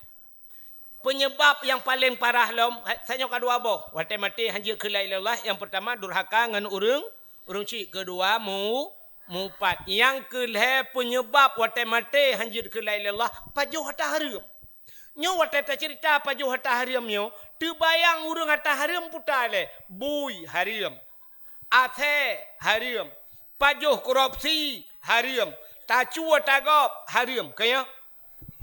Peunyeubab nyang paleng parah lom, ha, sanyoe ka dua boh. Watèe maté han jeuet keu la ilaha illallah, nyang peurtama durhaka ngon ureueng, ureueng chik, keudua mu-, meuupat. Nyang keulhèe peunyeubab watèe maté han jeuet keu la ilaha illallah, pajoh hareuem. Nyoe watèe taceurita pajoh hareuem nyoe, teubayang ureueng hareuem peue teuma lé, bui hareuem. Asèe hareuem, pajoh korupsi hareuem, tacue tagob hareuem. Keu nyoe,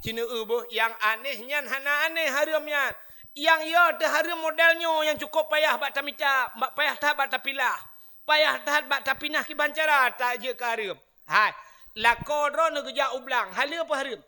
ci neueu beuh, nyang aneh nyan hana aneh hareuem nyan. Nyang yo teuhareuem model nyoe nyang cukôp payah bak tamita, bak payah that bak tapilah, payah that bak tapinah kiban cara tajeuet keu hareuem. Hai, lakoe droeneuh geujak u blang, haleue peue hareuem?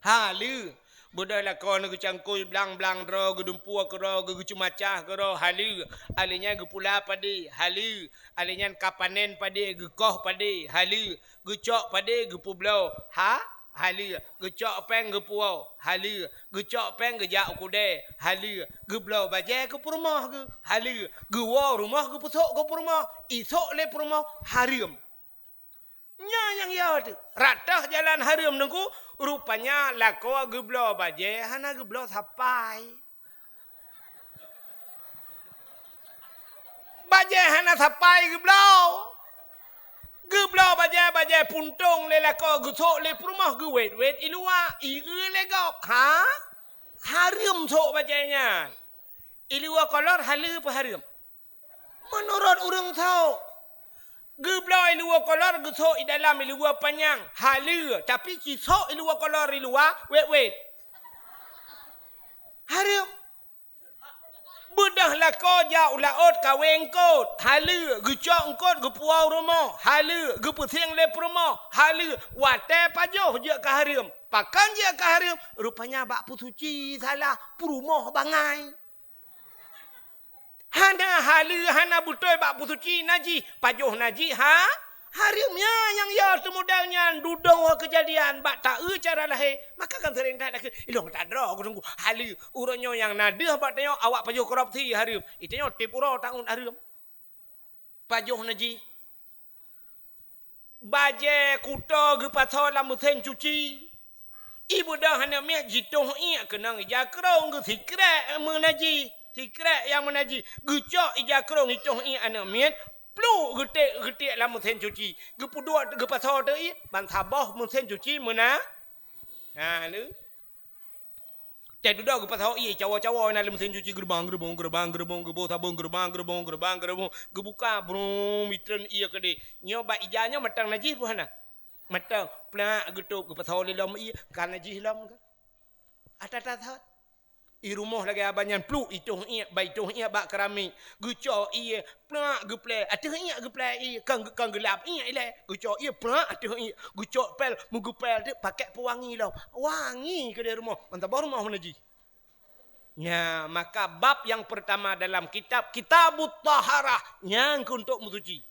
Haleue. Beudôh lakoe neuh geucangkôi blang-blang droe, geudumpue keudroe, geucumaca keudroe, haleue. Alèh nyan geupula padé, haleue. Alèh nyan ka panen padé, geukoh padé, haleue. Geucok padé, geupeubloe, ha, haleue. Geucok péng, geupuwoe, haleue. Geucok péng, geujak u keudè, haleue. Geubloe bajèe keu peurumoh geuh, haleue. Geuwoe rumoh, geupeusok keu peurumoh, isok lé peurumoh, hareuem. Nyan nyang yo teuh. Rata jalan hareuem teungku, rupanya lakoe geubloe bajèe hana geubloe sapai. Bajèe hana sapai geubloe. Geubloe bajèe, bajèe puntông lé lakoe, geusok lé peurumoh, geuwét-wét i luwa, ie lé gob. Ha? Hareuem sok bajèe nyan. I luwa kolor haleue peue hareuem? Meunurot ureueng sok, geubloe i luwa kolor, geusok i dalam i luwa panyang, haleue, tapi ci sok i luwa kolor i luwa, wét-wét. Hareuem. Beudôh lakoe jak u laôt kawé eungkôt, haleue, geucok eungkôt geupuwoe u rumoh, haleue, geupeusieng lé peurumoh, haleue, watèe pajoh jeuet keu hareuem. Pakon jeuet keu hareuem? Rupanya bak peusuci salah, peurumoh bangai. Hana haleue, hana beutôi bak peusuci najih, pajoh najih, ha? Hareuem nyan nyang yo teumodal nyan, dudoe keujadian bak taeu cara lahé. Maka kan seuréng that lakèe, ilôn tadroe keu teungku haleue. Uroe nyoe nyang na deuh bak tanyoe awak pajoh korupsi hareuem. Itanyoe tiep uroe taun hareuem. Pajoh najih. Bajèe kuto geupasoe lam meusén cuci. I beudôh aneuk miet jitoh iék keunong ija krông geuh sikrek meunajih. Sikrek nyang meunajih. Geucok ija krông jitoh iék aneuk miet. Pluek geutek-geutek lam meusén cuci. Geupeuduek, geupasoe teuk ié, ban saboh meusén cuci meuna. Ha, lé. Teududoe geupasoe ié, cawoe-cawoe na lam meusén cuci, geurubang, geurubong, geurubang, geurubong, geuboh sabong, geurubang, geurubong, geurubang, geurubong, geubuka, brung, mitreun ié keudeh. Nyoe bak ija nyoe mantong najih peue hana? Mantong, plak geutôb, geupasoe lé lom ié, ka najih lom ka. Ata-ata that. I rumoh lagèe abah nyan pluek, itoh iék, ba itoh iék bak keramik. Geucok ié, plak geuplè, ateueh iék geuplè ié, kan, kan geulap iék ilèe. Geucok ié, plak ateueh iék. Geucok pel, meugeupel teuk, pakèk peuwangi lom. Wangi keudeh rumoh, ban saboh rumoh meunajih. Nya, maka bab nyang peurtama dalam kitab, Kitabut Taharah, nyang keu untuk meusuci.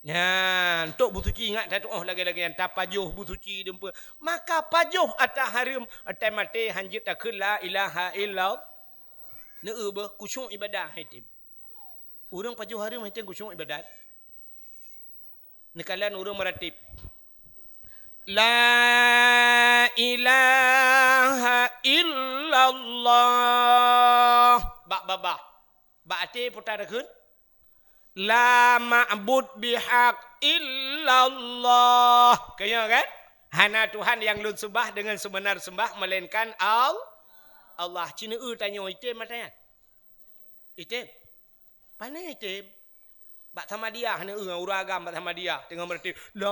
Nyan, untuk beusuci ingat tatu'oh lagèe-lagèe nyan, tapajoh beusuci deumpeue. Maka pajoh ata hareuem, atai maté hanjeuet takheun la ilaha illallah. Neu beuh, khusyuk ibadah hai tem. Ureueng pajoh hareuem hai tem khusyuk ibadah. Neukalon ureueng meuratib. La ilaha illallah. Bak babah. Bak até peue takheun? La ma'bud bihaq illallah. Kaya kan? Hana Tuhan nyang lôn sembah dengan sebenar sembah melainkan Al-, Allah. Ci neu tanyoe item mata nyan. Item. Pane item? Bak Samadiyah neu ureueng agam bak Samadiyah teungoh meureuti. La